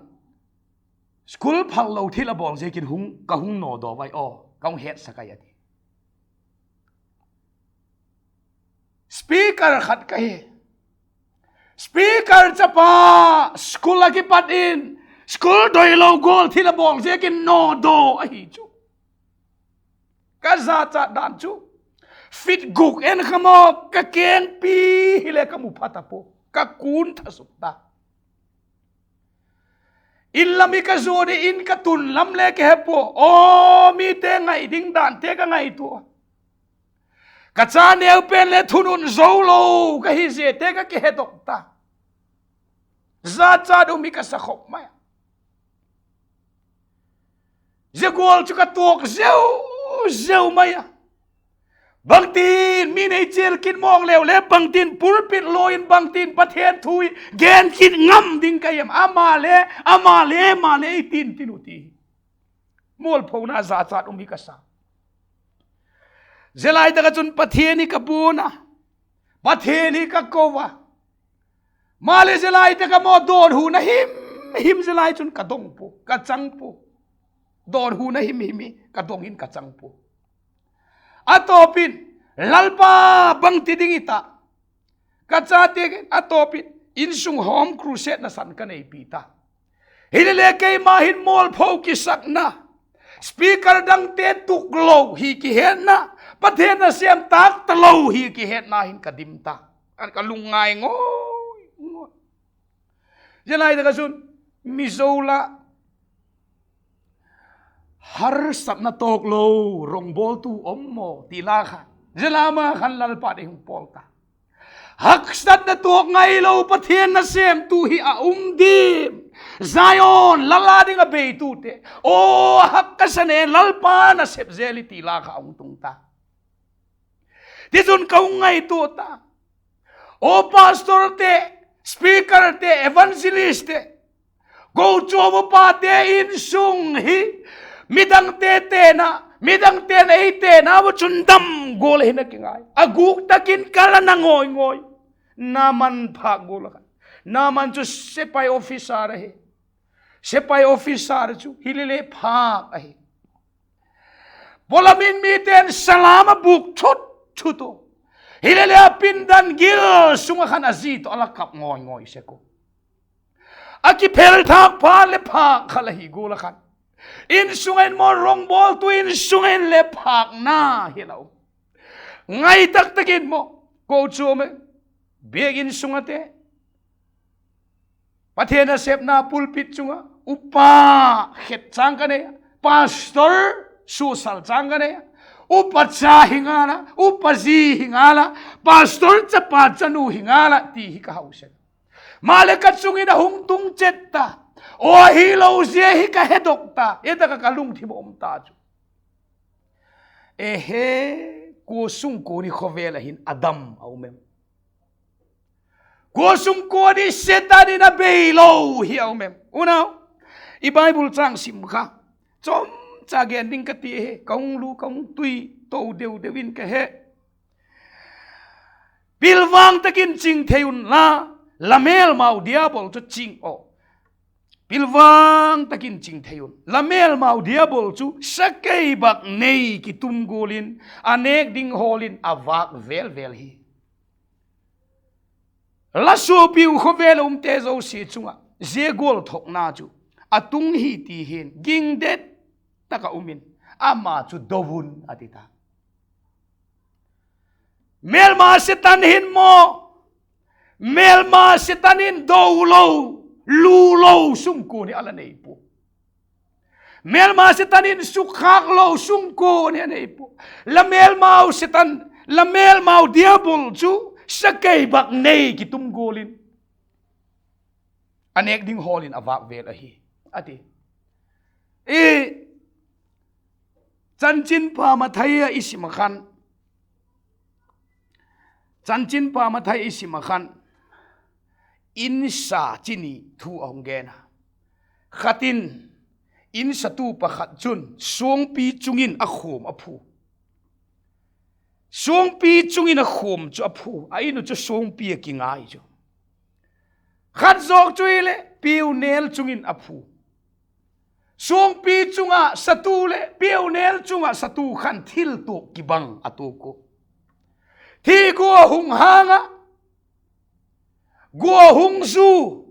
school phal lo thil a bawl ziakin hung, ka hung nawdaw ai aw, ka hung hetsak ai a ti. Speaker khat ka hi. Speaker chapa school a kipat in school doilo gual thil a bawl ziakin nawdaw ahi chu. Ka zachat dan chu, feet guk en kha maw, ka kengpi hile ka mu pha ta pua, ka kun tha suk ta. In lam hi ka zuan in, in ka tun lam le ka he pua, aw, mite ngai ding dante ka ngaitua, ka cha neu pen le thunun zo lo ka hi ziate ka kihedok ta. Zachat um hi ka sa khop mai a. Zia gual chu ka tuak zeu zeu mai a. Bangtin mi nei chial kit mawng leu le, bangtin pulpit law in, bangtin Pathian thu i gen kit ngam ding ka em? Ama le, ama le, ama le i tin tin uh ti hi. Mualphona zachat um hi ka sa. Zia lai tak ah chun Pathian hi ka buan a, Pathian hi ka ko a. Maleh zia lai tak ah maw dawnhuna him him zia lai chun ka dong pua, ka chang pua. Dawnhuna him him hi ka dong in ka chang pua. A tawp in, Lalpa, bangti ding i ta? Ka chate kiang in a tawp in, insung home crusade nasan ka neipi ta. Hilele keima hin mualpho kisakna, speaker dangte tuk lo hi kihetna, Pathian nasêm tâk talo hi kihetna hin ka dim ta. An ka lungngai ngawi ngawi. Zia lai tak ah chun, Mizo la, harsatna tawk lo rongbawltu um maw ti la kha, zia la ma khan Lalpa'n ei hung pawl ta. Haksatna tuak ngailo Pathian nasêmtu hi a um diam? Zion lal â ding a beitute, aw, hak ka sa ne, Lalpa nasep zel hi ti la kha a hung tung ta. Tichun ka hung ngaitua ta, aw, pastorte, speakerte, evangelistte, kochuam upate insung hi midangte tena, midangte'n ei tena uh chun dam gual ahi na kingai. A gûk tak in ka la na ngawi ngawi. Naaman phâk gual a khan, Naaman chu sepai officer ahi. Sepai officer chu hilele phâk ahi. Pawlam in mite'n salam a bûk thut thut u. Hilele a pindan gil sung ah khan a zi tawh a la kap ngawi ngawi sek u. A kiphel thâk phat leh phâk kha la hi gual a khan, insung ah in maw rongbawltu insung ah in le phâkna hi la u. Ngai tak tak in maw, kochuam e, biakin sung ate, Pathian nasepna pulpit chung ah upa khet châng ka nei a, pastor suasal châng ka nei a, upa cha hi ngal a, upa zi hi ngal a, pastor chapa chanu hi ngal a ti hi ka hau sek. Maleh ka chung in a hung tung chet ta. Aw, ahilo zia hi ka hedok ta. Zia tak ah ka lungthim a um ta chu, ehe, kua sungkuan hi khawvel ah hin a dam a um em? Kua sungkuan hi Setan in a beilo hi a um em? Unau, i Bible châng sim kha, chawmcha gen ding ka ti hi, ka hung lu, ka hung tui to deu deu in ka he. Pilvang tak in ching thei unla, la mêlmau diabol chu ching aw. Pilvang tak in ching thei un, la mêlmau diabol chu sakeibaknei kitum gual in a nêk ding hawl in a vâk vêl vêl hi. La suapiu khawvel a umte zosia chung ah zia gual thokna chu a tung hi ti hin ging det tak ah um in, ama chu do un, a ti ta. Mêlma Setan hin maw, mêlma Setan in do lo, lu lo sungkuan hi a la nei pua. Mêlma Setan in sukkhâk lo sungkuan hi a nei pua. La mêlmau Setan, la mêlmau diabol chu sakeibaknei kitum gual in a nêk ding hawl in a vâk vêl ahi, a ti. I Chanchinpha Mathai ah i sim ah khan, Chanchinpha Mathai i sim ah khan, insa chi ni thu a hung gen a. Khat in, insatu pakhat chun suangpi chung in a khuam a phu. Suangpi chung in a khuam chu a phu, a in uh chu suangpi ah kingai chu. Khat zawk chu hileh piaunêl chung in a phu. Suangpi chung ah satu leh piaunêl chung ah satu khan thil tuak kibang a tuak uh. Thigua hung hâng ah, gua hung zu,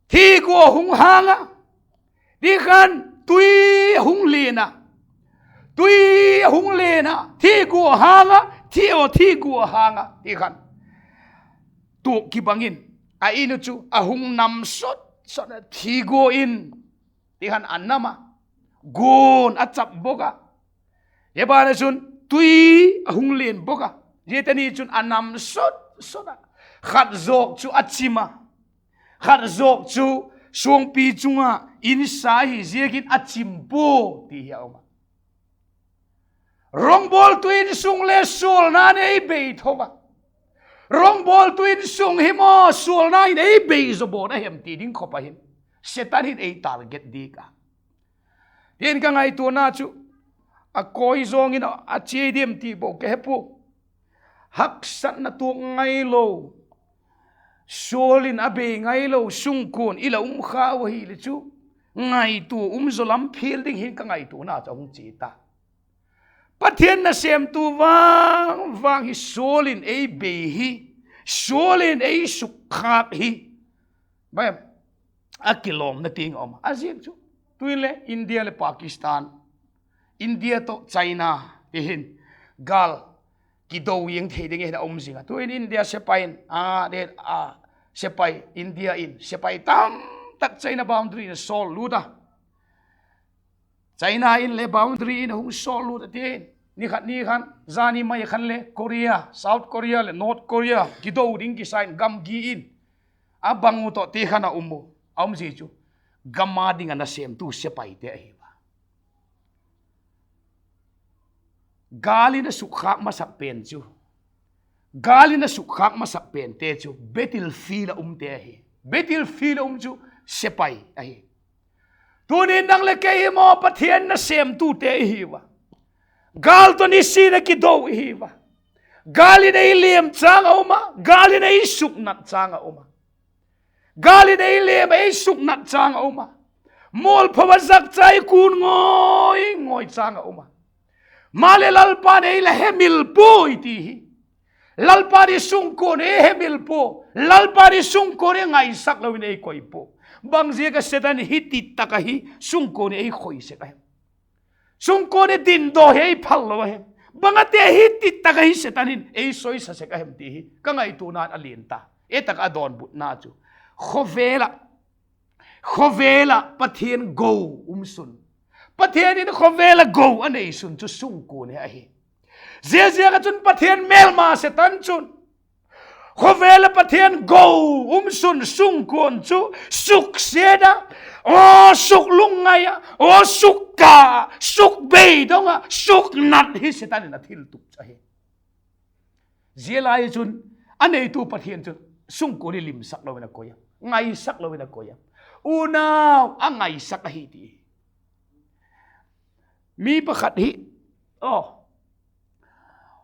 thigua hung hâng ah, ti khan tui a hung lian a, tui a hung lian a, thigua hâng ah, thi aw, thigua hâng ah, ti khan tuak kibang in, a in uh chu a hung nam sot sot a, thigua in, ti khan a nam a, guan a chap bawk a. Zia ban ah chun tui a hung lian bawk a. Ziate ni chun a nam sot sot a, khat zawk chu a chim a, khat zawk chu suangpi chung ah insa hi ziakin a chim pua ti hi a um a. Rawngbawltu insung le sualna'n ei bei tho a. Rawngbawltu insung hi maw sualna in ei bei zaw bawn a hem ti ding khop ah hin Setan hin ei target dik a. Tin, ka ngaituana chu a kawi zawng in a chia diam ti baw ka he pua. Haksatna tuak ngailo, sual in a bei ngailo sungkuan i la um khau ahileh chu, ngaitua um zaw lam phial ding hin ka ngaituana chu a hung chia ta. Pathian nasêmtu vang vang hi sual in ei bei hi, sual in ei sukkhâk hi, a kilawmna tiang a um a. A ziak chu, tu'in le India leh Pakistan, India tawh China ti hin gâl kido ziang thei ding hin a um zing a. Tu'in India sepai in, a, sepai, India in sepai tamtak China boundary in a sawl lût a. China in le boundary in a hung sawl lût a tin, ni khat ni khan, zani mai khan le Korea, South Korea leh North Korea kido ding kisa in gamgi in a bang u tawh ti khan a um u. A um zia chu, gam a ding a nasêmtu sepaite ahi a. Gâl in a sukkhâk masak pen chu, gâl in a sukkhâk masak pente chu battlefield a umte ahi. Battlefield a um chu sepai ahi. Tuni'n nang leh kei hi maw Pathian nasêmtute i hiu a. Gâl tawh nisin a kido i hiu a. Gâl in ei liam châng a um a, gâl in ei suknat châng a um a. Gâl in ei liam, ei suknat châng a um a. Mualpho a zakchai kun ngawi ngawi châng a um a. Maleh Lalpa'n ei la hemil puai ti hi. Lalpa'n i sungkuan ei hemil pua. Lalpa'n i sungkuan i ngaisak lo in ei koi pua. Bangziak a Setan hi tit tak ahi sungkuan ei khoi sek a hem? Sungkuan i dindaw hi ei phal lo a hem? Bang a te hi tit tak ahi Setan in ei soisa sek a hem ti hi ka ngaituana'n a lian ta. E tak a dawnbutna chu, khawvel ah, khawvel ah Pathian go um sun, Pathian in khawvel ah go a nei sun chu sungkuan hi ahi. Ziaziak ah chun Pathian mêlma Setan chun khawvel ah Pathian go um sun sungkuan chu suksiat a, aw suklungngai a, aw sukka, sukbeidong a, suknat hi Setan in a thiltup chu ahi. Zia lai chun a neitu Pathian chun sungkuan hi limsak lo in a koi a, ngaisak lo in a koi a. Unau, a ngaisak ahi ti. Mi pakhat hi, aw,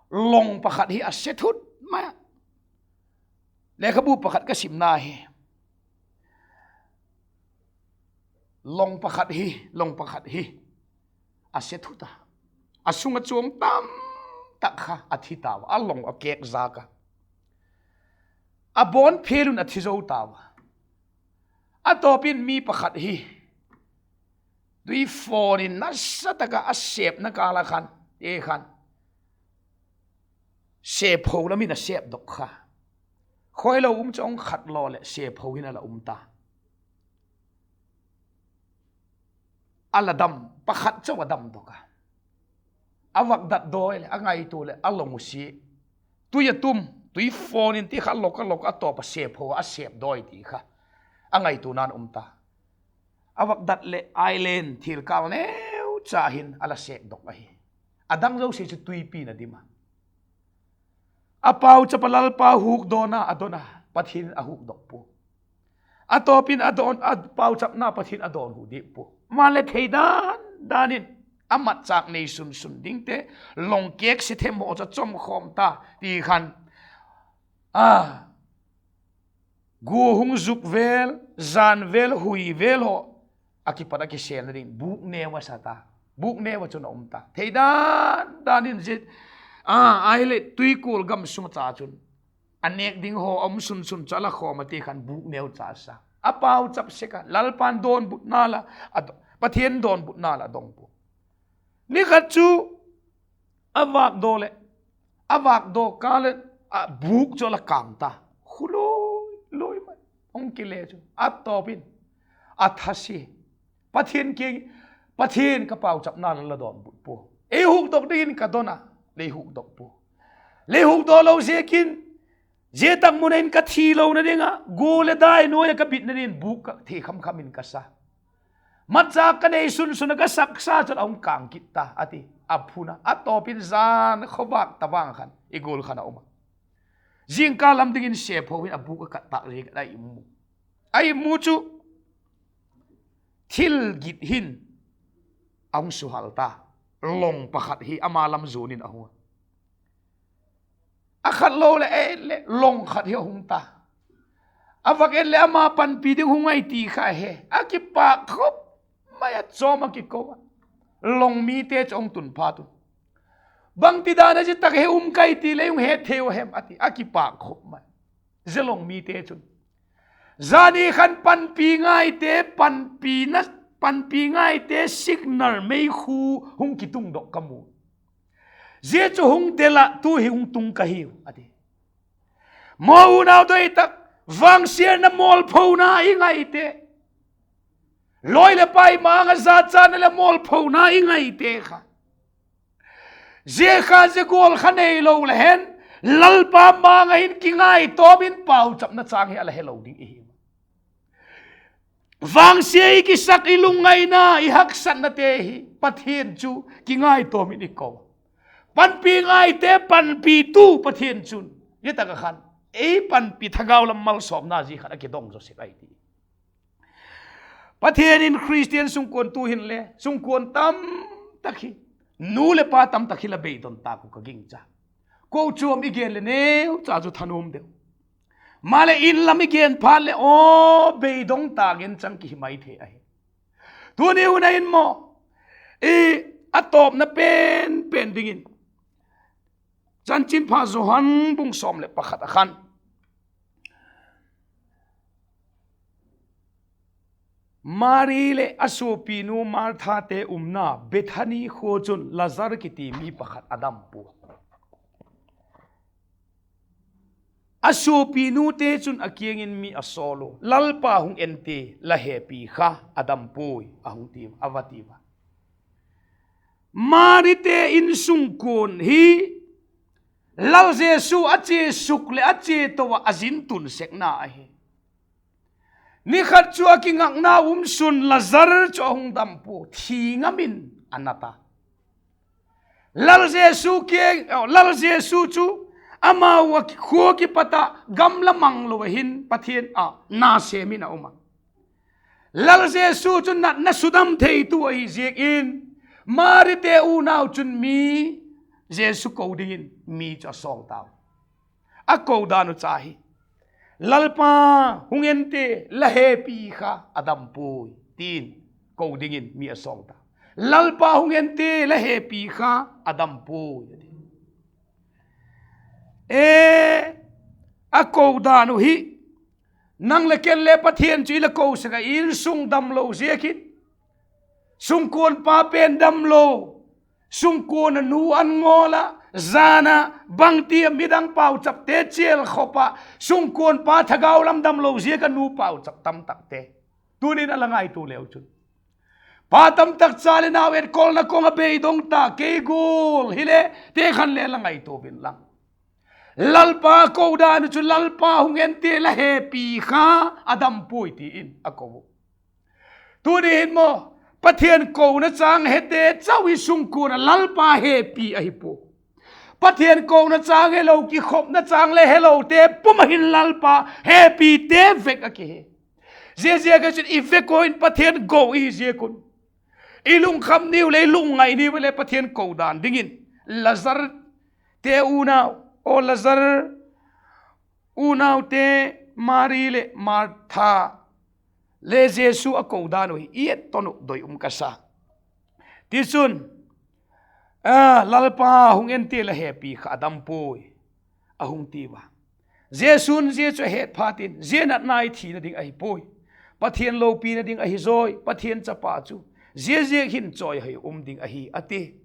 long pakhat hi a se thut mai a. Lekhabu pakhat ka simna hi, long pakhat hi, long pakhat hi a se thut a, a sung ah chuang tamtak kha a thi tau a, a long a kêkzak a, a bawn phel un a thi zo tau a. A tawp in mi pakhat hi tuifawn in nasa tak ah a sêpna kâl ah khan, e khan, sêpho lam in a sêpdok kha. Khawilo um chu hung khat law leh sêpho hin a la um ta. A la dam, pakhat chau a damdok a, a vak dat dawi leh a ngaitua leh a long u sia, tui a tum, tuifawn in ti kha lok a lok a tawp a sêpho a sêp dawi ti kha a ngaituana'n um ta. A vak dat leh island thil kâl neucha hin a la sêpdok ahi. A dang zosia chu tuipi'n a dim a. A pauchap a, Lalpa hukdawna a don a, Pathian in a hukdok pua. A tawp in a dawn, a pauchapna Pathian a dawnhu dik pua. Maleh thei dan dan in a matchâk nei sun sun dingte, long kêk se themhaw chu a chawm khawm ta ti khan, a, gua hung zuk vel, jan vel, hui vel haw, a kipat a kisêlna ding bûk neu a sa ta. Bûk neu ah chun a um ta. Thei dan dan in zia, a, ahileh tuikual gam sung ah cha chun a nêk ding haw a um sun sun chu a la khawm a ti khan bûk neu cha a sa. A pauchap sek a, Lalpa'n dawnbutna la, Pathian dawnbutna la dong pua. Ni khat chu a vâkdaw leh, a vâkdaw kâl leh, a bûk chu a la kâng ta. Khu lui lui mai, hung kile chu a tawp in a thasi. Pathian kiang, Pathian, ka pauchapna la la dawnbut pua. Ei hukdok dingin ka don a, lei hukdok pua. Lei hukdaw lo ziakin, zia tak mun ah in ka thi lona ding ah gua leh dai nuai ah ka bitna dingin bûk ka thei kham kham in ka sa. Matchâk ka nei sun sun a ka saksa chun a hung kâng kit ta, a ti. A phun a, a tawp in zan khawvâk tavang khan i gual khan a um a. Zingkal lam dingin sep ho hin a bûk a kat tâk ziak a i mu. A i mu chu thil git hin a hung suhal ta. Long pakhat hi ama lam zuan in a hung a. A khat lo leh e leh long khat hi a hung ta. A vak et leh ama panpi ding hung ai ti kha he. A kipâk khop mai a, chawm a kiko a. Long mite chu hung tun phat un, bangtidan a zia tak hi um kai ti lei hung het thei u hem, a ti. A kipâk khop mai. Zia long mite chun, zani khan panpi ngaite, panpi na, panpi ngaite signal meikhu hung kitungdok ka mu. Zia chu hung del ah tu hi hung tung ka hiu, a ti. Maw unau doi tak, vangsiatna mawlphona i ngaite, lawi leh pai ma-âng ah zachâtna leh mawlphona i ngaite kha, zia kha zia gual kha neilo le hen, Lalpa ma-âng ah hin kingaitawm in pauchapna châng hi a la helo ding i hi. Vangsia i kisak, i lungngaina, i haksatnate hi Pathian chu kingaitawm in i ko. Panpi ngaite panpitu Pathian chun zia tak ah khan ei panpi, thagau lam malsawmna zia khan a kidong zaw sek ahi ti. Pathian in Khristian sungkuan tu hinle sungkuan tamtak hi, nu leh pa tamtak hi la beidong tâk uh ka gingcha. Kochuam i gen leh neucha chu thanuam deu. Maleh in lam i gen phat leh aw, beidong tâk in chang kihi mai thei ahi. Tuni hun ah in maw, i, a tawpna pen pen dingin, Chanchinpha Johan bung sawm leh pakhat ah khan, Mari leh a suapinu Marthate umna Bethani khua chun Lazar kiti mi pakhat a dam pua. A suapinute chun a kiang in mi a sawl ua, Lalpa hung en ti, la hepi kha, a dam puai, a hung ti, a va ti a. Marite insungkuan hi Lal Jesu a chia suk leh a chia to ah a zin tun sekna ahi. Ni khat chu a kingakna um sun Lazar chu a hung dam pua, thi ngam in a nat a. Lal Jesu kiang, Lal Jesu chu amau a khua kipat ah gamla mang lo a hin Pathian a na sêm in a um a. Lal Jesu chu natna sudam theitu ahi ziak in, Marite unau chun mi Jesu ko dingin mi chu a sawl tau. A ko dan uh cha hi, Lalpa hung en ti, la hepi kha, a dam puai, tin ko dingin mi a sawl ta. Lalpa hung en ti, la hepi kha, a dam puai, a ti. E, a ko dan uh hi, nang leh ken le Pathian chu i la ko sek a, insung damlo ziak in, sungkuanpa pen damlo, sungkuan a nu an ngawl ah, jan a bangti a midang pauchapte chial khop ah, sungkuanpa thagau lam damlo ziak a nu pauchap tamtakte, tuni'n a la ngaitua leu chun, pa tamtak cha leh nau etkolna kawng a beidong ta kei gual hile, ti khan le la ngaitua vin lang. Lalpa ko dan uh chu, Lalpa hung en ti, la hepi kha, a dam puai, ti in a ko uh. Tuni hin maw, Pathian kona châng hete chau hi sungkuan ah Lalpa hepi ahi pua. Pathian kona châng helo, kikhopna châng le helote pum ah hin Lalpa hepite vek a kihi. Ziaziak a chun i vek ua in Pathian go i hi ziak un, i lungkham niu leh i lungngai niu leh Pathian ko dan dingin, Lazarte unau, aw Lazar unaute Mari leh Martha le Jesu a ko dan uh hi i et ton uh doi um ka sa. Tichun, a, Lalpa hung en ti, la hepi kha, a dam puai, a hung ti ua. Jesu'n zia chu a het phat in, zia natna hi thina ding ahi puai, Pathian lopina ding ahi zawi, Pathian chapa chu ziaziak hin chawihoi um ding ahi, a ti.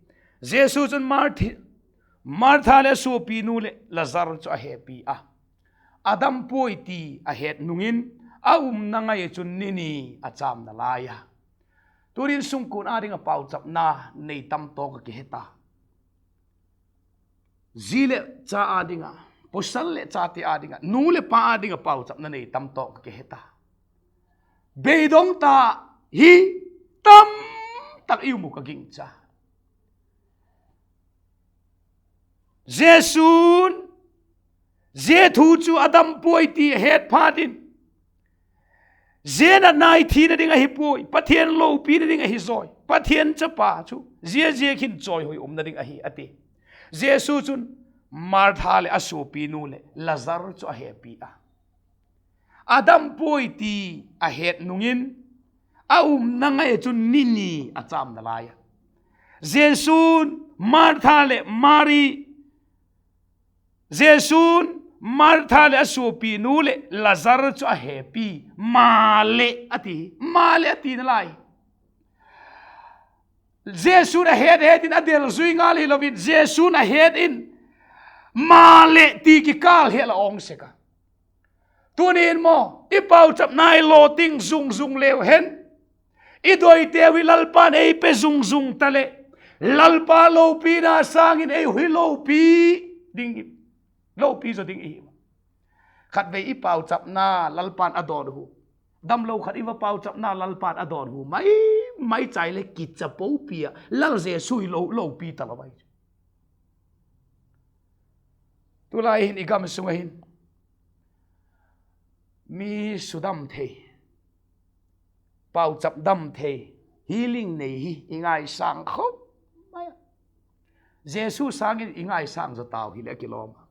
Jesu chun Marthi-, Martha leh a suapinu leh Lazar chu a hepi a, a dam puai ti a het nung in, a umna ngai ah chun ni ni a châm nalai a. Tunin sungkuan â ding ah pauchapna nei tam tawk a kihe ta. Zi leh cha â ding ah, pasal leh chate â ding ah, nu leh pa â ding ah pauchapna nei tam tawk a kihe ta. Beidong ta hi tam tak i um uh ka gingcha. Jesu'n zia thu chu a dam puai ti a het phat in, zia natna hi thina ding ahi puai, Pathian lopina ding ahi zawi, Pathian chapa chu zia ziak hin chawihoi umna ding ahi, a ti. Jesu chun Martha leh a suapinu leh Lazar chu a hepi a, a dam puai ti a het nung in, a umna ngai ah chun ni ni a châm nalai a. Jesu'n Martha leh Mari, Jesu'n Martha leh a suapinu leh Lazar chu a hepi. Maleh a ti, maleh a ti nalai. Jesu'n a het het in a del zui ngal hilo in, Jesu'n a het in maleh ti kikâl hel a awng sek a. Tuni in maw, i pauchapna i lawting zung zung leu hen, i doiteu hi Lalpa'n ei pe zung zung taleh, Lalpa lopina sâng in ei hi lopi ding, lopi zaw ding i hi. Khatvei i pauchapna Lalpa'n a dawnhu, damlo khat i va pauchapna Lalpa'n a dawnhu mai mai chai leh kichapopi ah Lal Jesu hi lo, lopi talo ai. Tulai hin i gam sung ah hin mi sudam thei, pauchap dam thei, healing nei hi i ngaisâng khop mai a. Jesu sâng in i ngaisâng zaw tau hileh a kilawm a.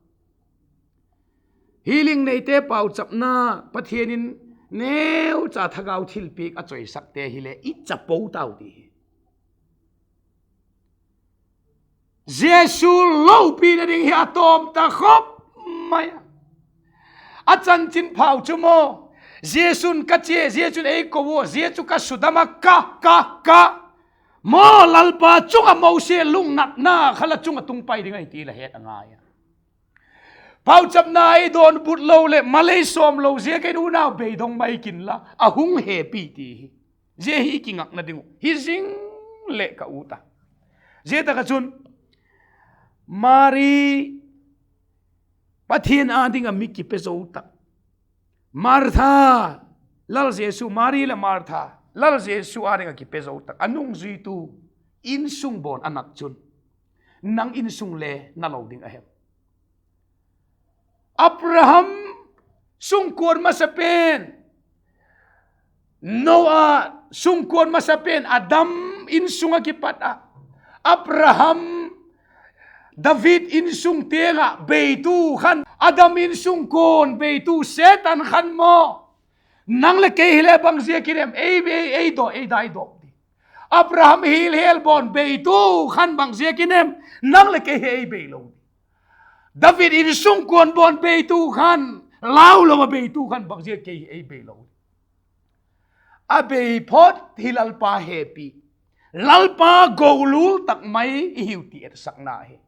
Healing neite pauchapna, Pathian in neucha thagau thilpiak a chawisakte hileh i chapo tau ti hi. Jesu lopina ding hi a tawm ta khop mai a. A chanchinpha chu maw, Jesu'n ka chia, zia chun ei ko a, zia chu ka sudam a, ka, ka, ka. Maw, Lalpa chung ah Mosi lungnatna kha la chung ah tung pai ding ahi ti la het a ngai a. Pauchapna i dawnbut lo leh, mal ei sawm lo ziak in unau beidong mai kin la, a hung hepi ti hi. Zia hi i kingakna ding uh hi zing leh ka ut a. Zia tak ah chun Mari, Pathian â ding ah mi kipe zo tak, Martha, Lal Jesu, Mari leh Martha, Lal Jesu â ding ah kipe zo tak a nungzuitu insung bawn a nat chun, nang insung le na lo ding a hem? Abraham sungkuan masa pen, Noah sungkuan masa pen, Adam insung ah kipat ah, Abraham, David insung tiang ah beitu khan, Adam insung kuan beitu Setan khan maw, nang leh kei hile bang ziak in em ei, ei, ei daw, ei daidawp di? Abraham hilhel bawn beitu khan bang ziak in em nang leh kei hi ei bei lo di? David insung kuan bawn beitu khan, lau lo a beitu khan bang ziak kei hi ei bei lo di? A bei phot hi Lalpa hepi, Lalpa golul tak mai i hiu ti etsakna hi.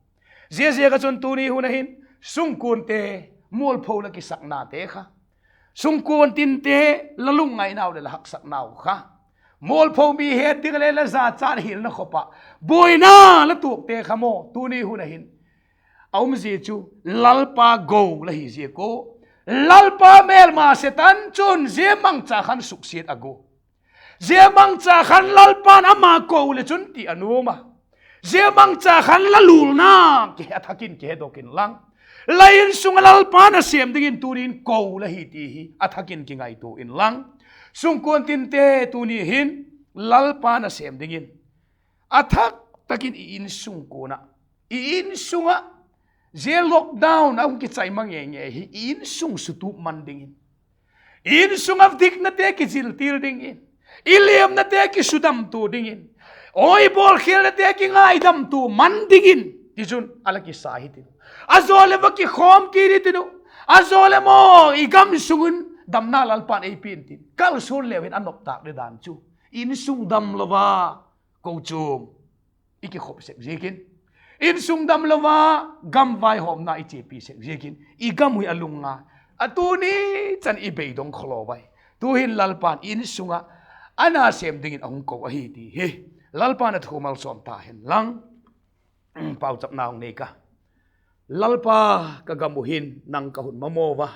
Ziaziak ah chun tuni hun ah hin sungkuante mualpho la kisaknate kha, sungkuan tinte la lungngainau leh la haksatnau kha, mualpho mi het ding le la zachat hilna khop ah buaina la tuakte kha maw, tuni hun ah hin a umzia chu Lalpa go la hi ziak u, Lalpa mêlma Setan chun zia mangcha khan suksiat a gu. Zia mangcha khan Lalpa'n ama ko leh chun ti a nuam a. Zia mangcha khan la lulna ki, a thak in kihedok inlang, la insung ah Lalpa nasêm dingin tuni in ko la hi ti hi a thak in kingaitua inlang, sungkuan tinte tuni hin Lalpa nasêm dingin a thak tak in i insung kuan ah, i insung ah, zia lockdown a hung kichai ma nge nge hi i insung sutup man dingin, i insung ah diknate kiziltil dingin, i liamnate kisudamtua dingin, aw, i bawlkhialnate kingaidamtua man dingin, tichun a la kisa hitiu. A zaw leh va kikhawm kit hitiu. A zaw leh maw, i gam sung un damna Lalpa'n ei pia intin, kalsuan leu hin a nop tâk le dan chu, insung damlo a kochuam i kikhop sek ziakin, insung damlo a gam vaihawmna i chiapi sek ziakin i gam uh hi a lungngai a, tuni chan i beidong khawlo ai. Tu'hin Lalpa'n insung ah a nasêm dingin a hung ko ahi ti hi Lalpa'n a thu malsawm ta hen lang. Pauchapna hung nei ka. Lalpa, ka gam uh hin nang ka hun mamaw a,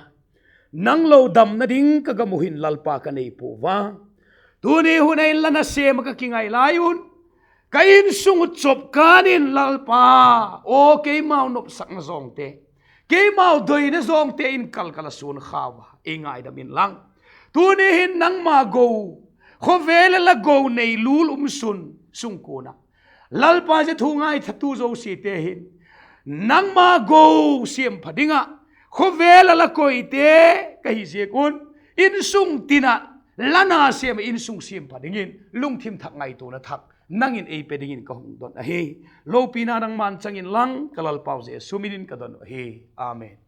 nang lo damna ding ka gam uh hin Lalpa ka nei pua a, Tuni hun ah in la nasêm ah ka kingai lai un, ka insung uh chop kân in Lalpa, aw keimau nopsakna zawngte, keimau doina zawngte in kalkal a suan khau a, ei ngaidam inlang. Tuni hin nangma go, khawvel ah la go nei lul um sun sungkuan ah, Lalpa, zia thu ngaithatu zosiate hin nangma go siampha ding ah khawvel ah la koite ka hi ziak un, insung tin ah la nasêm ah insung siampha dingin lungthim thak, ngaituana thak nang in ei pe dingin ka hung don ahi. Lopina nangma'n chang inlang, ka Lalpau Jesu min in ka don uh ahi. Amen.